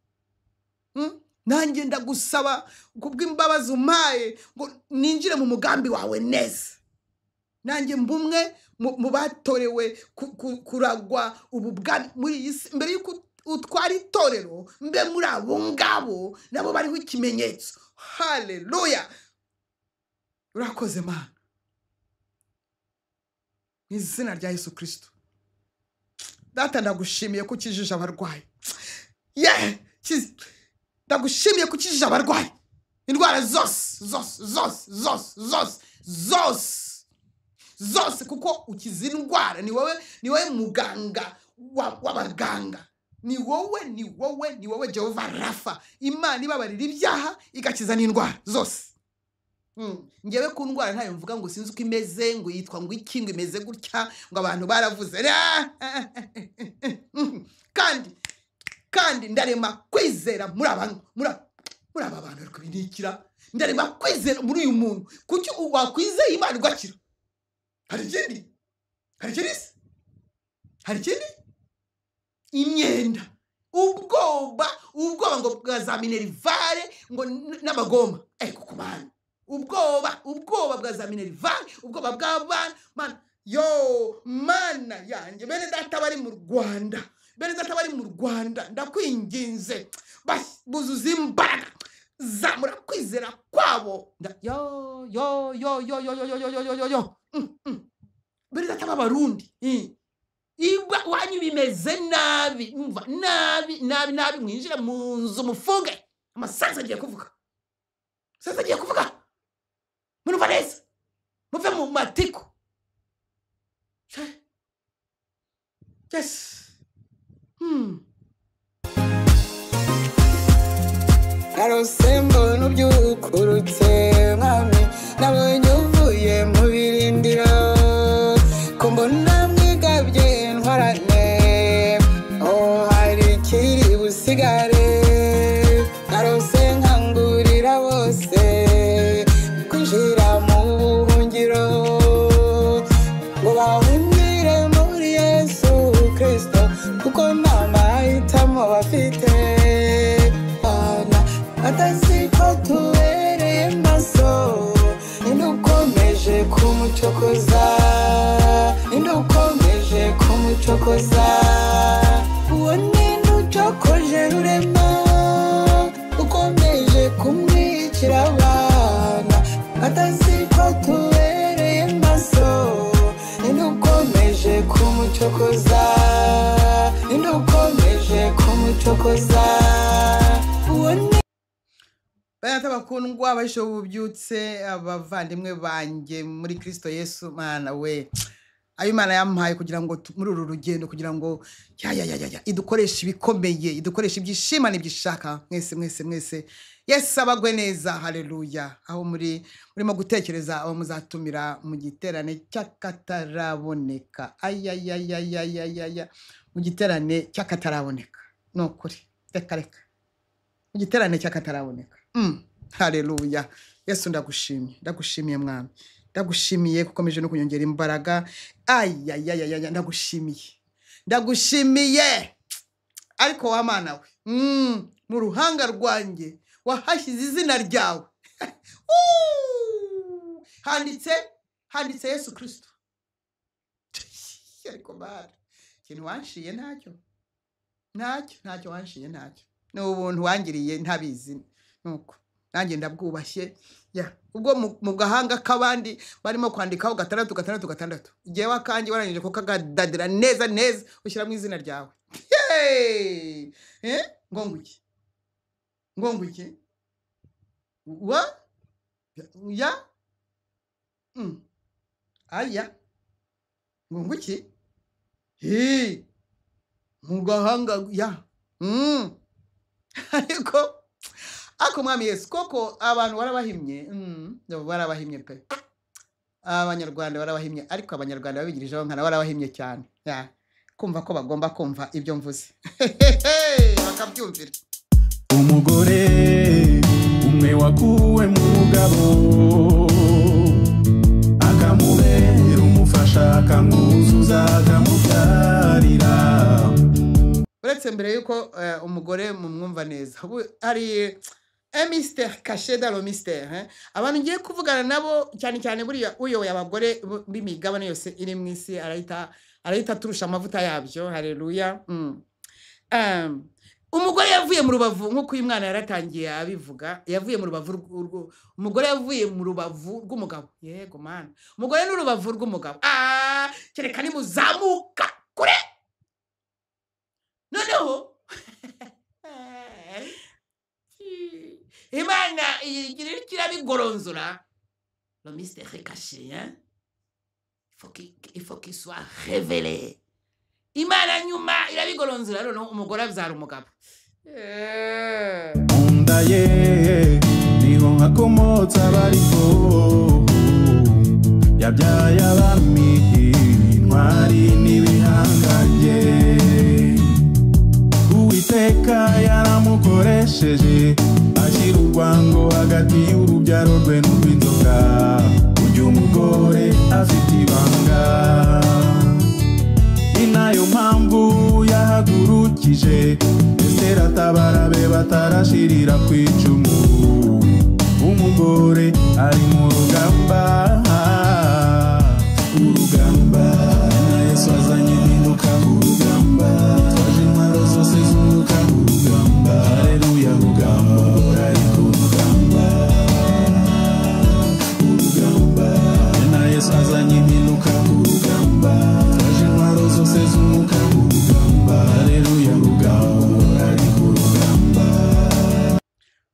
Nanjye ndagusaba kubw'imbabazi umpaye ngo ninjire mu mugambi wawe neza. Nanjye mbumwe mu batorewe kuragwa ubu bwami muri iyi si. Mbere y'uko utwara itorero, mbe muri abo ngabo nabo bariho ikimenyetso. Haleluya, urakoze Mana, mu izina rya Yesu Kristo. Data, ndagushimiye ko ukijije abarwayi. Ndagushimiye ko ukijije abarwayi indwara zose zose zose zose zose zose zose, kuko ukiza indwara. Ni wowe, ni wowe muganga w'abaganga. Ni wowe, ni wowe, ni wowe Jehova Rafa, Imana ibabarira ibyaha igakiza n'indwara zose. Ngewe ku ndwara ntayo mvuga ngo sinzi uko imeze, ngo yitwa ngo iki, ngo imeze gutya, ngo abantu baravuze. Kandi ndarema kwizera muri abantu, muri aba bantu ariko binikira. Ndarema kwizera muri uyu muntu. Kuki wakwizeye Imana ugakira? Hari ikindi? Hari ikindi se? Hari ikindi? Imyenda, ubwoba, ubwoba ngo bwa za minerivare ngo n'amagoma. Kuko Mana, ubwoba, ubwoba bwa za minerivare, ubwoba bw'abana. Mana, yo Mana yanjye, bene data bari mu Rwanda, bene data bari mu Rwanda, ndakwinginze buzuza imbaraga, zamura kwizera kwabo. Yo yo yo yo yo yo yo yo yo yo yo. Bene data b'Abarundi, wanyu bimeze nabi, umva nabi nabi nabi, mwinjira mu nzu mufunge amasasu agiye kuvuga, amasasu agiye kuvuga. Murumva neza, muve mu matiko. Yes. Narose mbona ubyukurutse Mwami, nabonye uvuye mu birindiro, ko mbona mwigabye ntwarane, oh hari ikiri busigare. Narose nkangurira bose kwinjira mu buhungiro, ngo bahungire muri Yesu Kristo, kuko nta mahitamo bafite. Atazi ko tubereye maso, ninde ukomeje kumucokoza, ninde ukomeje kumucokoza, uwo ninde ucokoje Rurema, ukomeje kumwicira abana. Atazi ko tubereye maso, ninde ukomeje kumucokoza, ninde ukomeje kumucokoza, uwo ni Bene bakundwa abahisho bubyutse, abavandimwe banjye muri Kristo Yesu. Mana we, ayo Imana yampaye kugira ngo muri uru rugendo, kugira ngo ya ya ya ya idukoreshe ibikomeye, idukoreshe ibyishima n'ibyishaka. Mwese mwese mwese, Yesu abagwe neza. Haleluya. Aho muri murimo gutekereza aho muzatumira mu giterane cy'akataraboneka. Ayayayayayaya, mu giterane cy'akataraboneka. Ni ukuri, reka reka, mu giterane cy'akataraboneka. Haleluya. Yesu ndagushimiye, ndagushimiye Mwami, ndagushimiye kukomeje no kunyongera imbaraga. Ayayayaya, ndagushimiye, ndagushimiye. Ariko wa Mana we, mu ruhanga rwanjye wahashyize izina ryawe. Handitse, handitse Yesu Kristo. Ariko Mana, ikintu wanshiye ntacyo, ntacyo, ntacyo wanshiye ntacyo. Ni ubuntu wangiriye ntabizi. Nuko nanjye ndabwubashye. Ya ubwo mu gahanga k'abandi barimo kwandikaho 6 6 6, igihe wakanjye warangije ko kagadadira neza neza, ushyira mu izina ryawe. Ngo nguki, ngo nguki wa ya aya ngo nguki he mu gahanga ya. Ariko Ariko Mwami Yesu, koko abantu warabahimye, barabahimye pe. Abanyarwanda barabahimye, ariko Abanyarwanda babigirijeho nkana barabahimye cyane. Ya, kumva ko bagomba kumva ibyo mvuze bakabyumvira. Umugore umwe wakuwe mu mugabo, akamubera umufasha, akamwuzuza, akamubyarira. Uretse mbere yuko umugore mumwumva neza, ubu hari un mystère caché dans le mystère, hein? Abantu ngiye kuvugana nabo cyane cyane, buriya uyoboye abagore b'imigabane yose iri mu isi arahita turusha amavuta yabyo. Haleluya. Umugore yavuye mu rubavu, nk'uko uyu mwana yaratangiye abivuga, yavuye mu rubavu umugore yavuye mu rubavu rw'umugabo. Yego mana, umugore n'urubavu rw'umugabo. Ah, kereka nimuzamuka kure. Noneho Imana igira irabigoronzora. Le mystère est caché, hein? Il faut qu'il soit révélé. Imana nyuma irabigoronzora, noneho umugore abyara umugabo. Mu nda ye niho hakomotse abariho, yabyaye abami, intwari n'ibihangange. Uwiteka yaramukoresheje, ashyira urwango hagati y'urubyaro rwe n'urw'inzoka. Burya umugore afite ibanga, ni nayo mpamvu yahagurukije Esiteri atabara be batarashirira ku icumu. Umugore ari mu rugamba, urugamba na Yesu azanye impinduka. Urugamba twaje intwaro zose z'umwuka. Urugamba, haleluya, rugamba, umugore ari ku rugamba, urugamba na Yesu azanye impinduka. Urugamba twaje intwaro zose z'umwuka. Urugamba, haleluya, rugamba, umugore ari ku rugamba.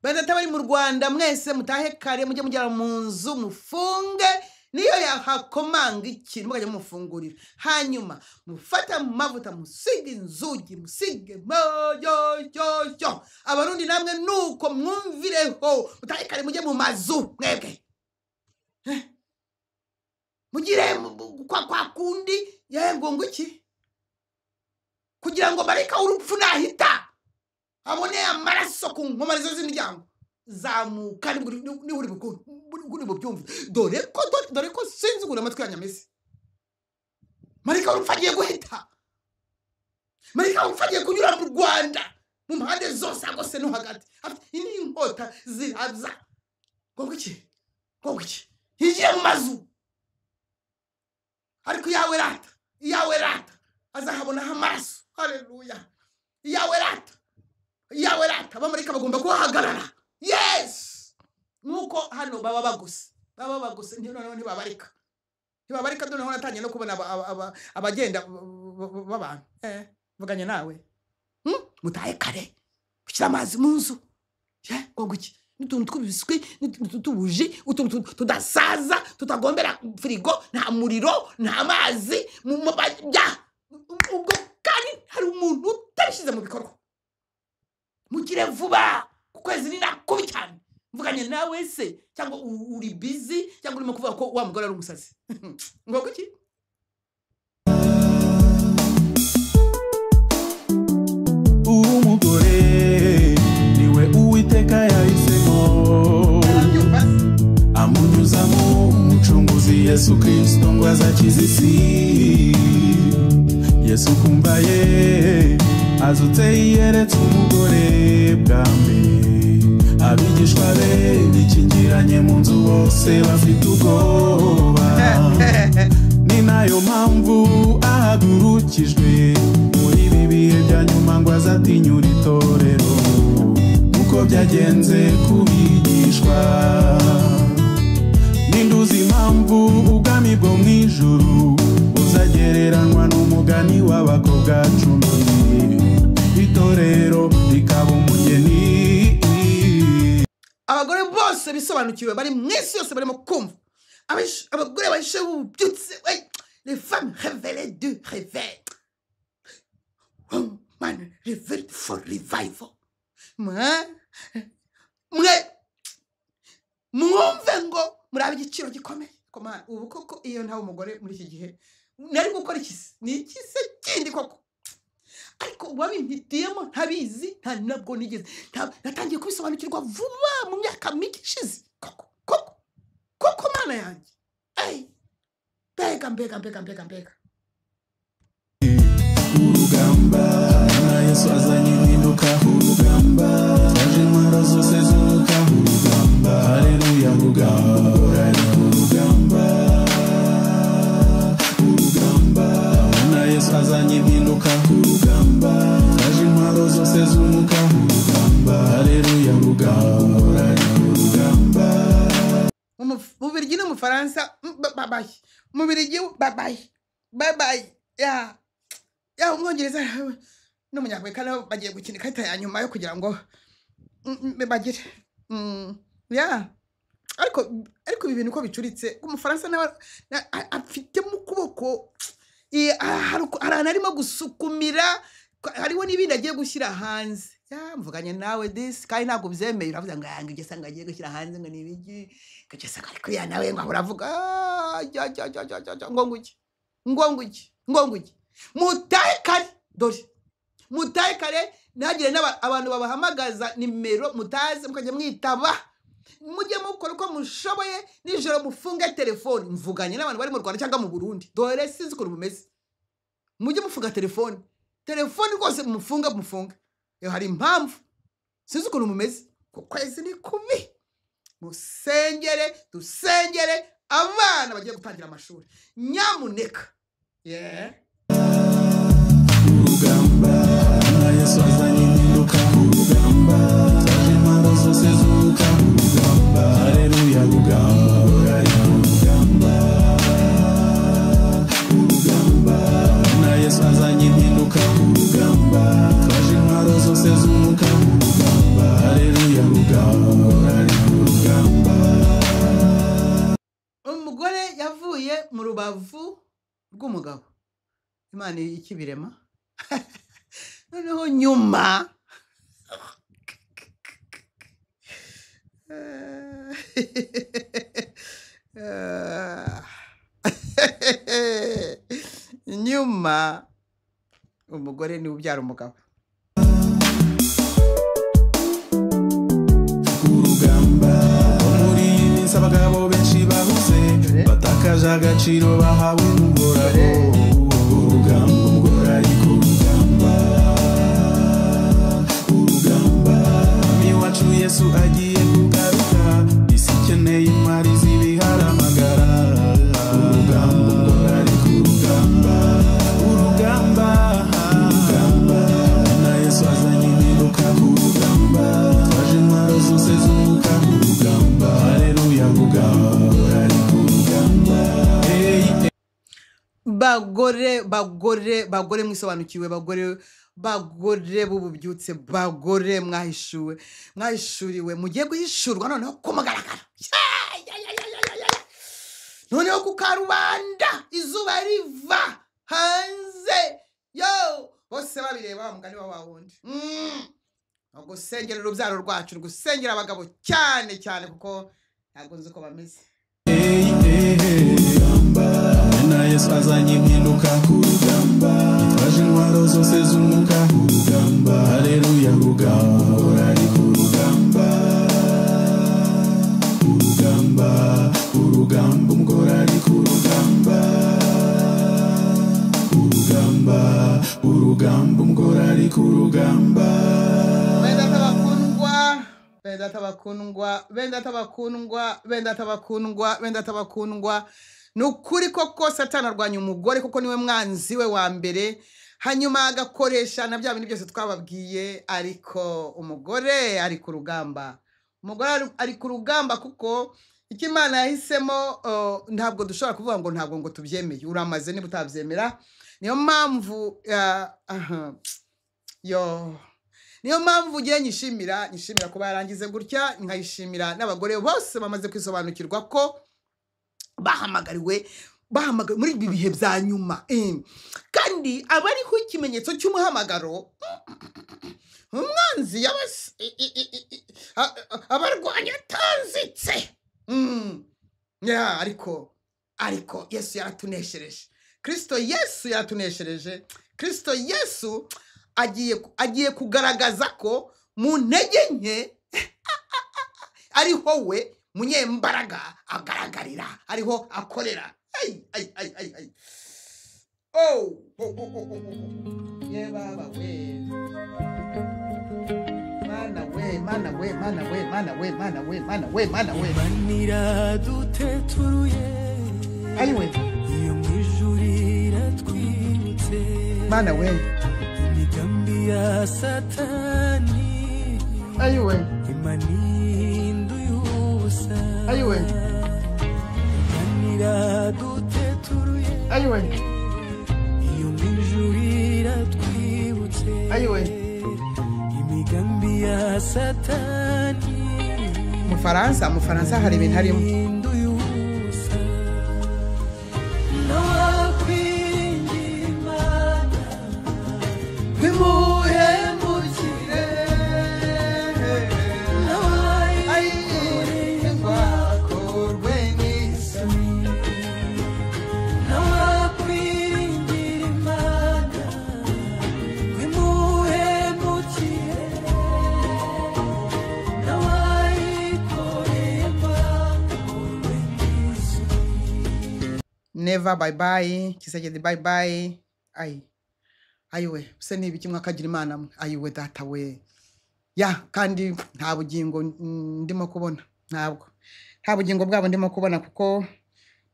Bene bari mu Rwanda mwese, mutahe kare, mujye mugera mu nzu mufunge, niyo yahakomanga ikintu mukajya mumufungurira. Hanyuma mufate amavuta, musige inzugi, musige moyoyoyo. Abarundi namwe nuko mwumvireho, mutahe kare, mujye mu mazu mwebwe. Mugire kwa kundi yego ngo iki, kugira ngo marayika w'urupfu nahita abone amaraso ku nkomanizo z'imiryango. Zamuka niba uri bubyumve. Dore ko sinzi ukuntu amatwi yanyu ameze. Marayika w'urupfu agiye guhita, marayika w'urupfu agiye kunyura mu Rwanda mu mpande zose agose no hagati, afite inkota ziraza ngo iki, ngo iki, yinjiye mu mazu. Ariko iyawe rata, iyawe rata azahabonaho amaraso. Haleluya! Iyawe rata, iyawe rata, abamarayika bagomba kuhahagarara. Yes, nk'uko hano baba bagose, baba bagose, noneho ntibabarika, ntibabarika. Noneho natangiye no kubona abagenda b'abantu. Mvuganye nawe. Mutahe kare, ushyira amazi mu nzu. Ngo iki, n'utuntu tw'ibiswi n'utubuji, utuntu tudasaza, tutagombera firigo. Nta muriro, nta mazi bya ubwo. Kandi hari umuntu utabishyize mu bikorwa. Mugire vuba, ku kwezi ni nakubi cyane. Mvuganye nawe se, cyangwa uri busy, cyangwa urimo kuvuga ko wa mugore ari umusazi? Ngo kuki? Umugore niwe Uwiteka yahisemo, Urabyumva se? amunyuzamo Umucunguzi Yesu Kristo ngo azakize isi. Yesu kumva ye azutse, yiyeretse umugore bwa mbere. Abigishwa be bikingiranye mu nzu, bose bafite ubwoba. Ni nayo mpamvu ahagurukijwe muri ibi bihe bya nyuma ngo azatinyura itorero, nk'uko byagenze ku bigishwa. Ninduzi impamvu ubwami bwo mu ijuru buzagereranwa n'umugani w'abakobwa 10, itorero rikaba umugeni. Abagore bose bisobanukiwe bari mu isi yose barimo kumva. Abagore bahishe bubyutse, les femmes révélées du réveil. Oh, man, revealed for revival. Man, Mwe mwumve ngo murabe igiciro gikomeye. Koma ubu koko iyo ntawe umugore muri iki gihe nari gukora iki se? Ni iki se kindi koko? Ariko wabimpitiyemo ntabizi, nta nabwo nigeze natangiye kubisobanukirwa vuba mu myaka mike ishize. Koko koko koko mana yanjye. Ey, mbega mbega mbega mbega mbega. Urugamba na Yesu azanye impinduka, urugamba twaje intwaro zose z'umwuka, urugamba haleluya, urugamba ari urugamba, urugamba na Yesu azanye impinduka, urugamba twaje intwaro zose z'umwuka, urugamba haleluya, urugamba ari urugamba. Mubirigi n'Umufaransa, babaye Mubirigi, babaye babaye ya ya Umwongereza n'Umunyamerika nabo bagiye gukina ikarita ya nyuma yo kugira ngo bagire ya ariko ibi bintu uko bicuritse, Umufaransa nawe afite mu kuboko hari ahantu arimo gusukumira, hariho n'ibindi agiye gushyira hanze. Ya mvuganye nawe disi kandi ntabwo ubyemeye, uravuga ngo aya ngibyo ngo agiye gushyira hanze ngo ni ibiki, ngo ngo ariko ya nawe ngo ahora avuga, jya jya jya jya jya ngo nguki ngo nguki ngo nguki. Mutahe kare, dore mutahe kare, ntihagire abantu babahamagaza nimero mutazi mukajya mwitaba. Mujye mukora uko mushoboye nijoro mufunge telefone. Mvuganye n'abantu bari mu Rwanda cyangwa mu Burundi, dore sinzi ukuntu bumeze. Mujye mufunga telefone, telefone rwose mufunge mufunge. Iyo hari impamvu sinzi ukuntu mumeze. Ku kwezi ni kubi, musengere dusengere abana bagiye gutangira amashuri, nyamuneka. Yeah. Urugamba na Yesu azanye impinduka, urugamba twaje intwaro zose z'umwuka, urugamba haleluya, urugamba ari urugamba, urugamba na Yesu azanye impinduka, urugamba twaje intwaro zose z'umwuka, urugamba haleluya, urugamba ari urugamba. Umugore yavuye mu rubavu rw'umugabo, Imana ikibirema. Noneho nyuma nyuma umugore niwe ubyara umugabo. Urugamba muri iyi minsi abagabo benshi bahuze, batakaje agaciro bahawe n'uhoraho. Urugamba umugore ari ku rugamba, urugamba mwami wacu Yesu agiye kugaruka, isi ikeneye intwari z'ibiharamagara. Urugamba umugore ari ku rugamba, urugamba, urugamba na Yesu azanye impinduka, urugamba twaje intwaro zose z'umwuka, urugamba haleluya, urugamba ari ku rugamba. Hey, Bagore bagore bagore mwisobanukiwe, bagore bagore b'ububyutse, bagore mwahishuwe, mwahishuriwe, mugiye guhishurwa noneho ku mugaragaro. Noneho ku karubanda izuba riva hanze, yo bose babireba wa mugani wa wundi. Gusengera urubyaro rwacu, gusengera abagabo cyane cyane, kuko ntabwo nzi uko bameze. Hey, hey, hey. Na Yesu azanye impinduka, urugamba twaje intwaro zose z'umwuka, urugamba haleluya, urugamba ari ku rugamba, urugamba, urugamba umugore ari ku rugamba, urugamba, urugamba umugore ari ku rugamba. Bene data bakundwa, bene data bakundwa, bene data bakundwa, bene data bakundwa, bene data bakundwa. Ni ukuri koko Satani arwanya umugore, kuko niwe mwanzi we wa mbere, hanyuma agakoresha na bya bintu byose twababwiye. Ariko umugore ari ku rugamba, umugore ari ku rugamba, kuko icyo Imana yahisemo ntabwo dushobora kuvuga ngo ntabwo ngo tubyemeye. Uramaze niba utabyemera. Niyo mpamvu yo niyo mpamvu ugiye nyishimira kuba yarangize gutya, nkayishimira n'abagore bose bamaze kwisobanukirwa ko bahamagariwe muri ibi bihe bya nyuma. Kandi abariho ikimenyetso cy'umuhamagaro. Umwanzi abarwanya atanzitse. Ya, ariko Yesu yaratuneshereje. Kristo Yesu yaratuneshereje. Kristo Yesu agiye kugaragaza ko mu ntege nke ariho we munyembaraga agaragarira, ariho akorera. Ay ay ay ay ay. Oh, oh, oh, oh, oh, oh. Ye baba we. Mana we, mana we, mana we, mana we, mana we, mana we, mana we. Imanira duteturuye. Ayiwe. Iyo mwijuru iratwibutse. Mana we. Imigambi ya Satani. Ayiwe. Imaninduye ubusa. Ayiwe. Imanira duteturuye. Ayiwe. Iyo mwijuru iratwibutse. Ayiwe. Imigambi ya Satani. Mufaransa hari ibintu harimo. Never bye bye, Kisegedi bye bye. Ay, ayiwe, se ni ibiki mwakagira Imana mwe? Ayiwe data we. Ya, kandi nta bugingo ndimo kubona. Ntabwo. Nta bugingo bwabo ndimo kubona kuko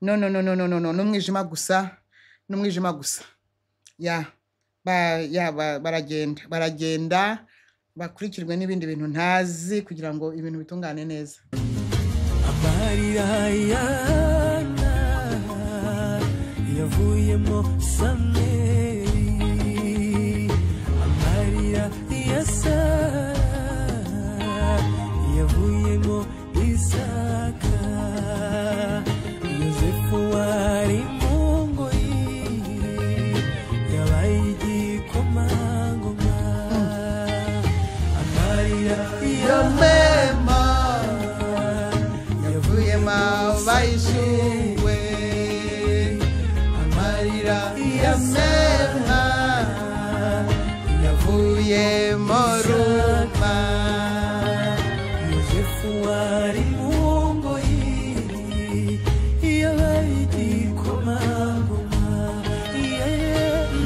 no no no no no no no, n'umwijima gusa, n'umwijima gusa. Ya, baragenda, baragenda bakurikirwe n'ibindi bintu ntazi kugira ngo ibintu bitungane neza. Amarira yana yavuyemo Samweli, amarira ya Sara yavuyemo Isaka, Yozefu wari mu ngoyi yabaye igikomangoma, amarira ya Mema yavuyemo abayishuwe. Amarira ya Mema yavuyemo Ruma, Yozefu wari mu ngoyi yabaye igikomangoma.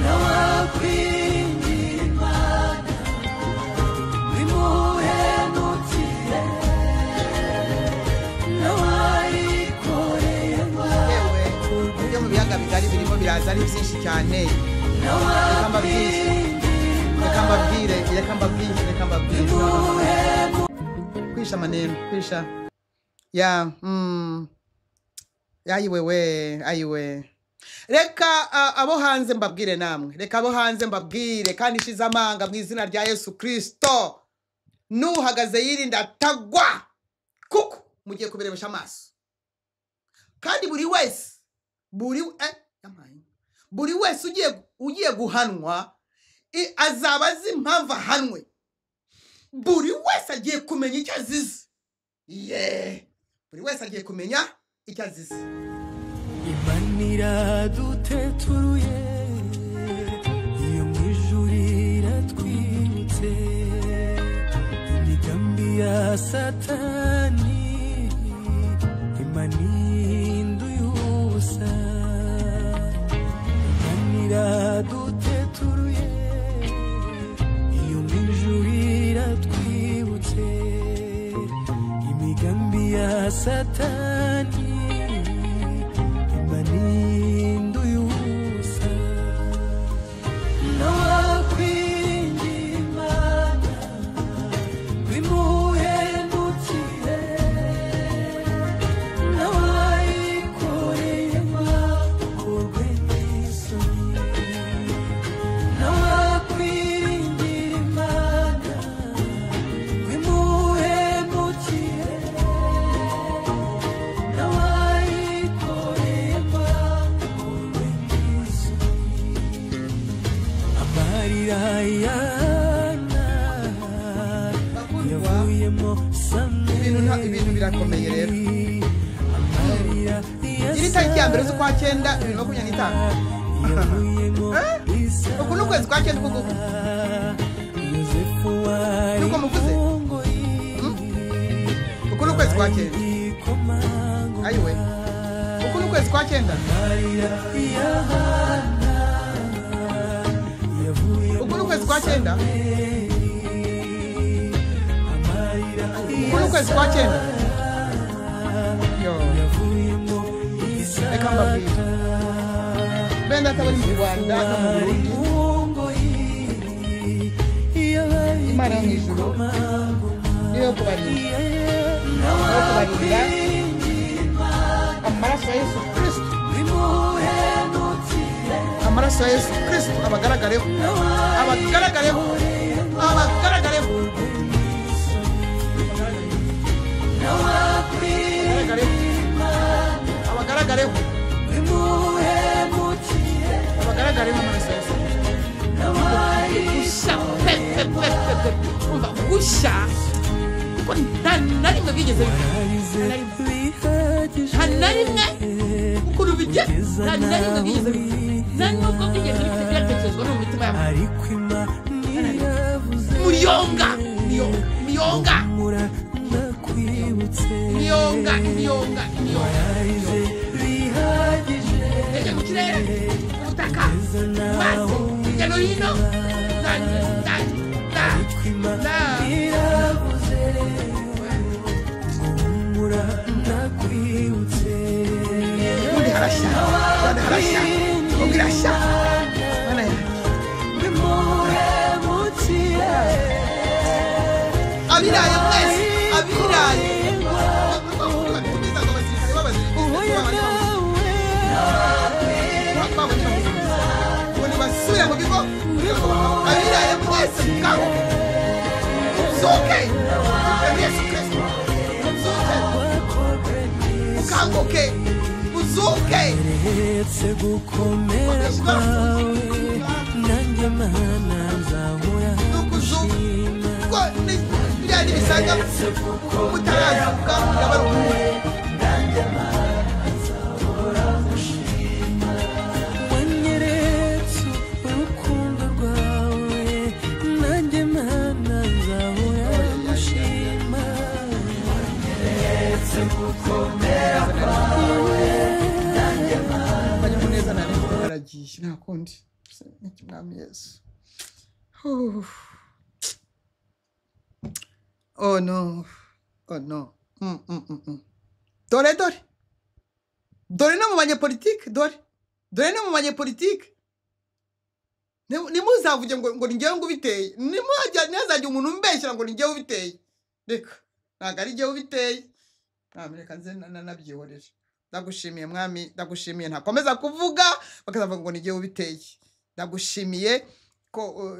Nawakwiringira Imana bimuhemukire, nawayikoreye Yewe, ibyo mu biyaga bigari birimo biraza ari byinshi cyane. Reka mbabwire, reka mbabwire, reka mbabwire. Kwisha maneno, kwisha. Ya, ayiwe we, ayiwe. Reka abo hanze mbabwire namwe. Reka abo hanze mbabwire kandi ishize amanga mu izina rya Yesu Kristo. Nuhagaze yirinda atagwa. Kuko mugiye kubirebesha amaso. Kandi buri wese, buri wese ugiye guhanwa azaba azi impamvu ahanwe. Buri wese agiye kumenya icyo azize. Buri wese agiye kumenya icyo azize. Imanira duteturuye, iyo mwijuru iratwibutse, imigambi ya Satani imaninduye ubusa. Imanira duteturuye, iyo mwijuru iratwibutse, imigambi ya Satani imaninduye ubusa. Nawakwiringira Imana bimuhemukire, nawa Itariki ya 1 z'ukwa 9 2025. Uku ni ukwezi kwa 9 kuko. Nuko muvuze. Uku ni ukwezi kwa 9. Ayiwe. Uku ni ukwezi kwa 9. Uku ni ukwezi kwa 9. Uku ni ukwezi kwa 9. Yo. Reka mbabwire. Bene atabari mu Rwanda no mu Burundi. Imana yo mu ijuru niyo kubarinda. Niyo kubarinda. Amaraso ya Yesu Kristo. Amaraso ya Yesu Kristo abagaragareho. Abagaragareho. Abagaragareho. Abagaragareho. Abagaragareho. Abagaragareho amaraso ya Yesu Kristo. Gushya pe pe pe pe pe umva gushya kuko nta na rimwe bwigeze biba, nta na rimwe ukuntu bigeze, nta na rimwe bwigeze biba, nta nubwo bwigeze byatekerezwa no mu mitima y'abantu. Muyonga muyonga muyonga muyonga muyonga ndege mu kirere, ubutaka, mazi, hirya no hino, na na na na. Ubundi harashya, Rwanda harashya, Kongo irashya. Mana yanjye. Abiraye mwese, abiraye. Basubira mu bigo, abiraye mwese mukanguke, muzuke muri Yesu Kristo, muzuke, mukanguke, muzuke. Nukuzuka kuko biriya ntibisanga mutarazuka birabaruka. Akanyamuneza nari karagiye nta kundi. Mwami Yesu. Oh no. Oh no. Dore dore. Dore no mu banyepolitike, dore. Dore no mu banyepolitike. Nimuzavuge ngo ni njyewe ngo ubiteye. Nimujya umuntu umbeshyira ngo ni njyewe ubiteye. Reka ntabwo ari njyewe ubiteye. Mwami reka nze nabyihorere. Ndagushimiye mwami, ndagushimiye, ntakomeza kuvuga bakazavuga ngo ni njyewe ubiteye. Ndagushimiye ko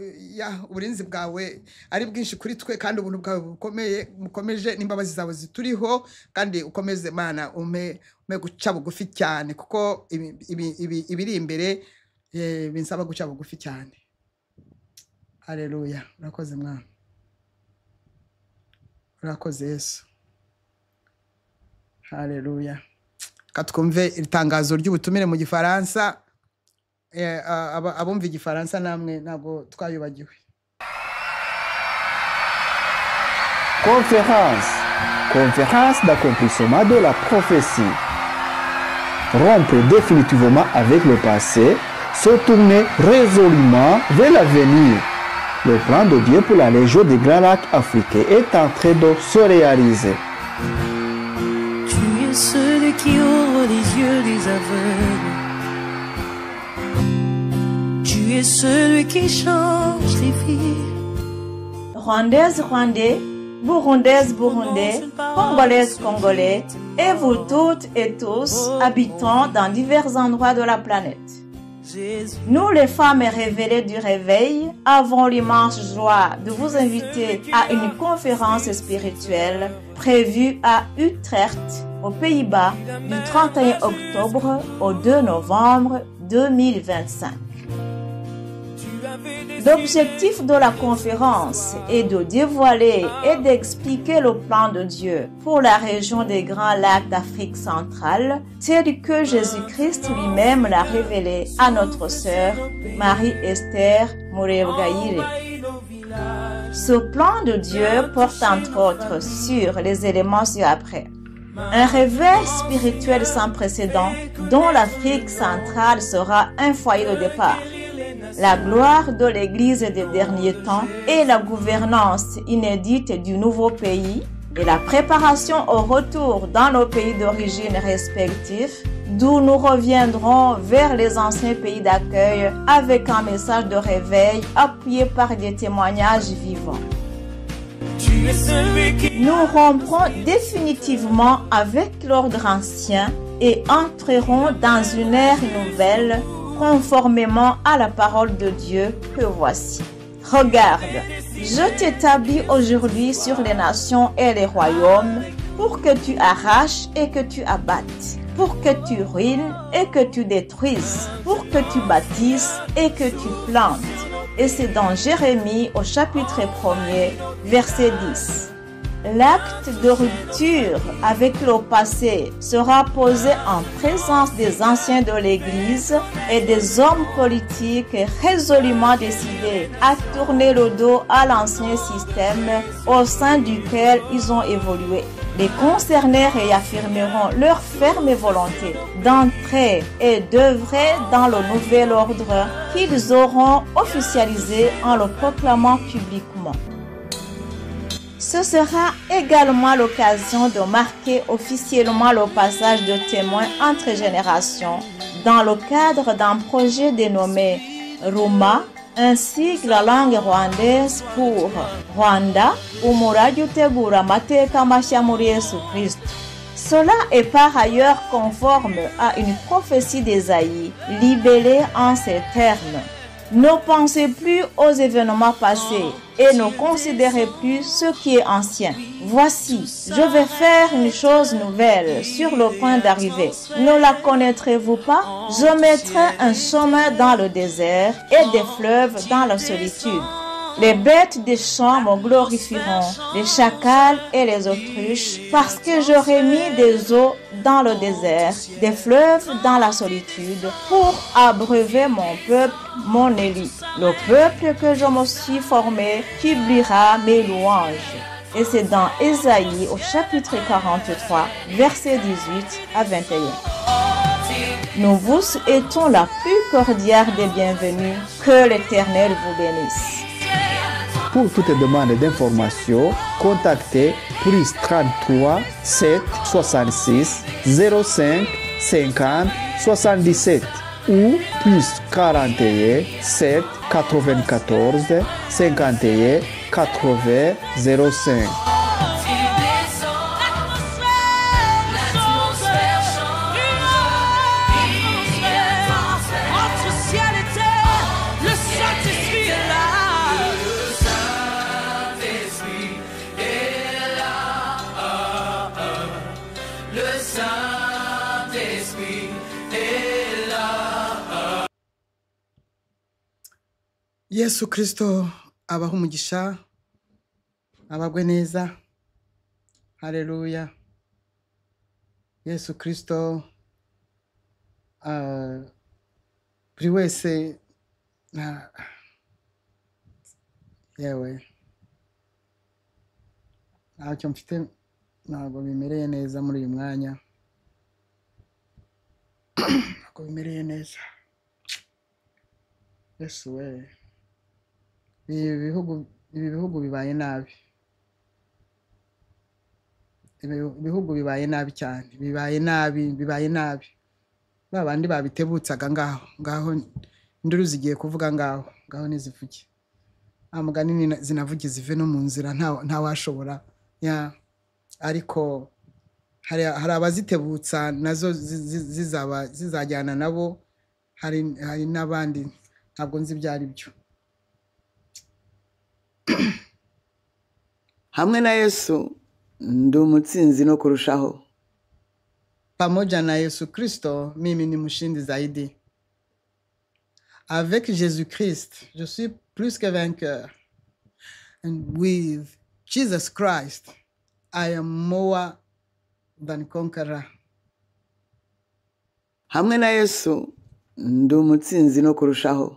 uburinzi bwawe ari bwinshi kuri twe, kandi ubuntu bwawe bukomeye, bukomeje, n'imbabazi zawe zituriho, kandi ukomeze Mana umpe guca bugufi cyane, kuko ibiri imbere binsaba guca bugufi cyane. Haleluya. Urakoze mwami, urakoze Yesu. Haleluya. Katwumve itangazo ry'ubutumire mu Gifaransa. Abumva Igifaransa namwe ntabwo twayubagiwe. Conférence. Conférence d'accomplissement de la prophétie. Rompre définitivement avec le passé, se tourner résolument vers l'avenir. Le plan de Dieu pour la région des Grands Lacs africains est en train de se réaliser. Tu es celui qui ouvre les yeux des aveugles. Tu es celui qui change les vies. Rwandaises, Rwandais, Burundaises, Burundais, Congolaises, Congolais, et vous toutes et tous habitants dans divers endroits de la planète. Nous, les femmes révélées du réveil, avons l'immense joie de vous inviter à une conférence spirituelle prévue à Utrecht, aux Pays-Bas, du 31 octobre au 2 novembre 2025. L'objectif de la conférence est de dévoiler et d'expliquer le plan de Dieu pour la région des Grands Lacs d'Afrique centrale, tel que Jésus-Christ lui-même l'a révélé à notre sœur Marie-Esther Murebwayire. Ce plan de Dieu porte entre autres sur les éléments ci-après. Un réveil spirituel sans précédent dont l'Afrique centrale sera un foyer de départ. La gloire de l'Église des derniers temps et la gouvernance inédite du nouveau pays et la préparation au retour dans nos pays d'origine respectifs, d'où nous reviendrons vers les anciens pays d'accueil avec un message de réveil appuyé par des témoignages vivants. Nous romprons définitivement avec l'ordre ancien et entrerons dans une ère nouvelle conformément à la parole de Dieu que voici. Regarde, je t'établis aujourd'hui sur les nations et les royaumes pour que tu arraches et que tu abattes, pour que tu ruines et que tu détruises, pour que tu bâtisses et que tu plantes. Et c'est dans Jérémie au chapitre 1er, verset 10. L'acte de rupture avec le passé sera posé en présence des anciens de l'Église et des hommes politiques résolument décidés à tourner le dos à l'ancien système au sein duquel ils ont évolué. Les concernés réaffirmeront leur ferme volonté d'entrer et d'œuvrer dans le nouvel ordre qu'ils auront officialisé en le proclamant publiquement. Ce sera également l'occasion de marquer officiellement le passage de témoins entre générations dans le cadre d'un projet dénommé Ruma, un sigle langue rwandaise pour Rwanda, umurage utegura amateka mashya muri Yesu Kristo. Cela est par ailleurs conforme à une prophétie d'Ésaïe, libellée en ces termes. Ne pensez plus aux événements passés et ne considérez plus ce qui est ancien. Voici, je vais faire une chose nouvelle sur le point d'arriver. Ne la connaîtrez-vous pas? Je mettrai un chemin dans le désert et des fleuves dans la solitude. Les bêtes des champs me glorifieront, les chacals et les autruches, parce que j'aurai mis des eaux dans le désert, des fleuves dans la solitude, pour abreuver mon peuple, mon élu. Le peuple que je me suis formé publiera mes louanges. Et c'est dans Ésaïe au chapitre 43, versets 18 à 21. Nous vous souhaitons la plus cordiale des bienvenues. Que l'Éternel vous bénisse. Pour toute demande d'information, contactez plus 33 7 66 05 50 77 ou plus 41 7 94 51 80 05. Yesu Kristo abaha umugisha, abagwe neza. Haleluya. Yesu Kristo buri wese yewe ntacyo mfite, ntabwo bimereye neza muri uyu mwanya, ntabwo bimereye neza. Yesu we, ibi bihugu bibaye nabi, ibihugu bibaye nabi cyane, bibaye nabi, bibaye nabi. Ba bandi babitebutsaga ngaho ngaho, induru zigiye kuvuga ngaho ngaho, nizivuge amugani zinavuge zive no mu nzira, nta washobora ya. Ariko hari abazitebutsa nazo zizaba zizajyana nabo, hari n'abandi ntabwo nzi ibyo ari byo. Hamwe na Yesu ndi umutsinzi no kurushaho. Pamoja na Yesu Kristo mimi ni mshindi zaidi. Avec Jésus-Christ, je suis plus que vainqueur. And with Jesus Christ, I am more than conqueror. Hamwe na Yesu ndi umutsinzi no kurushaho.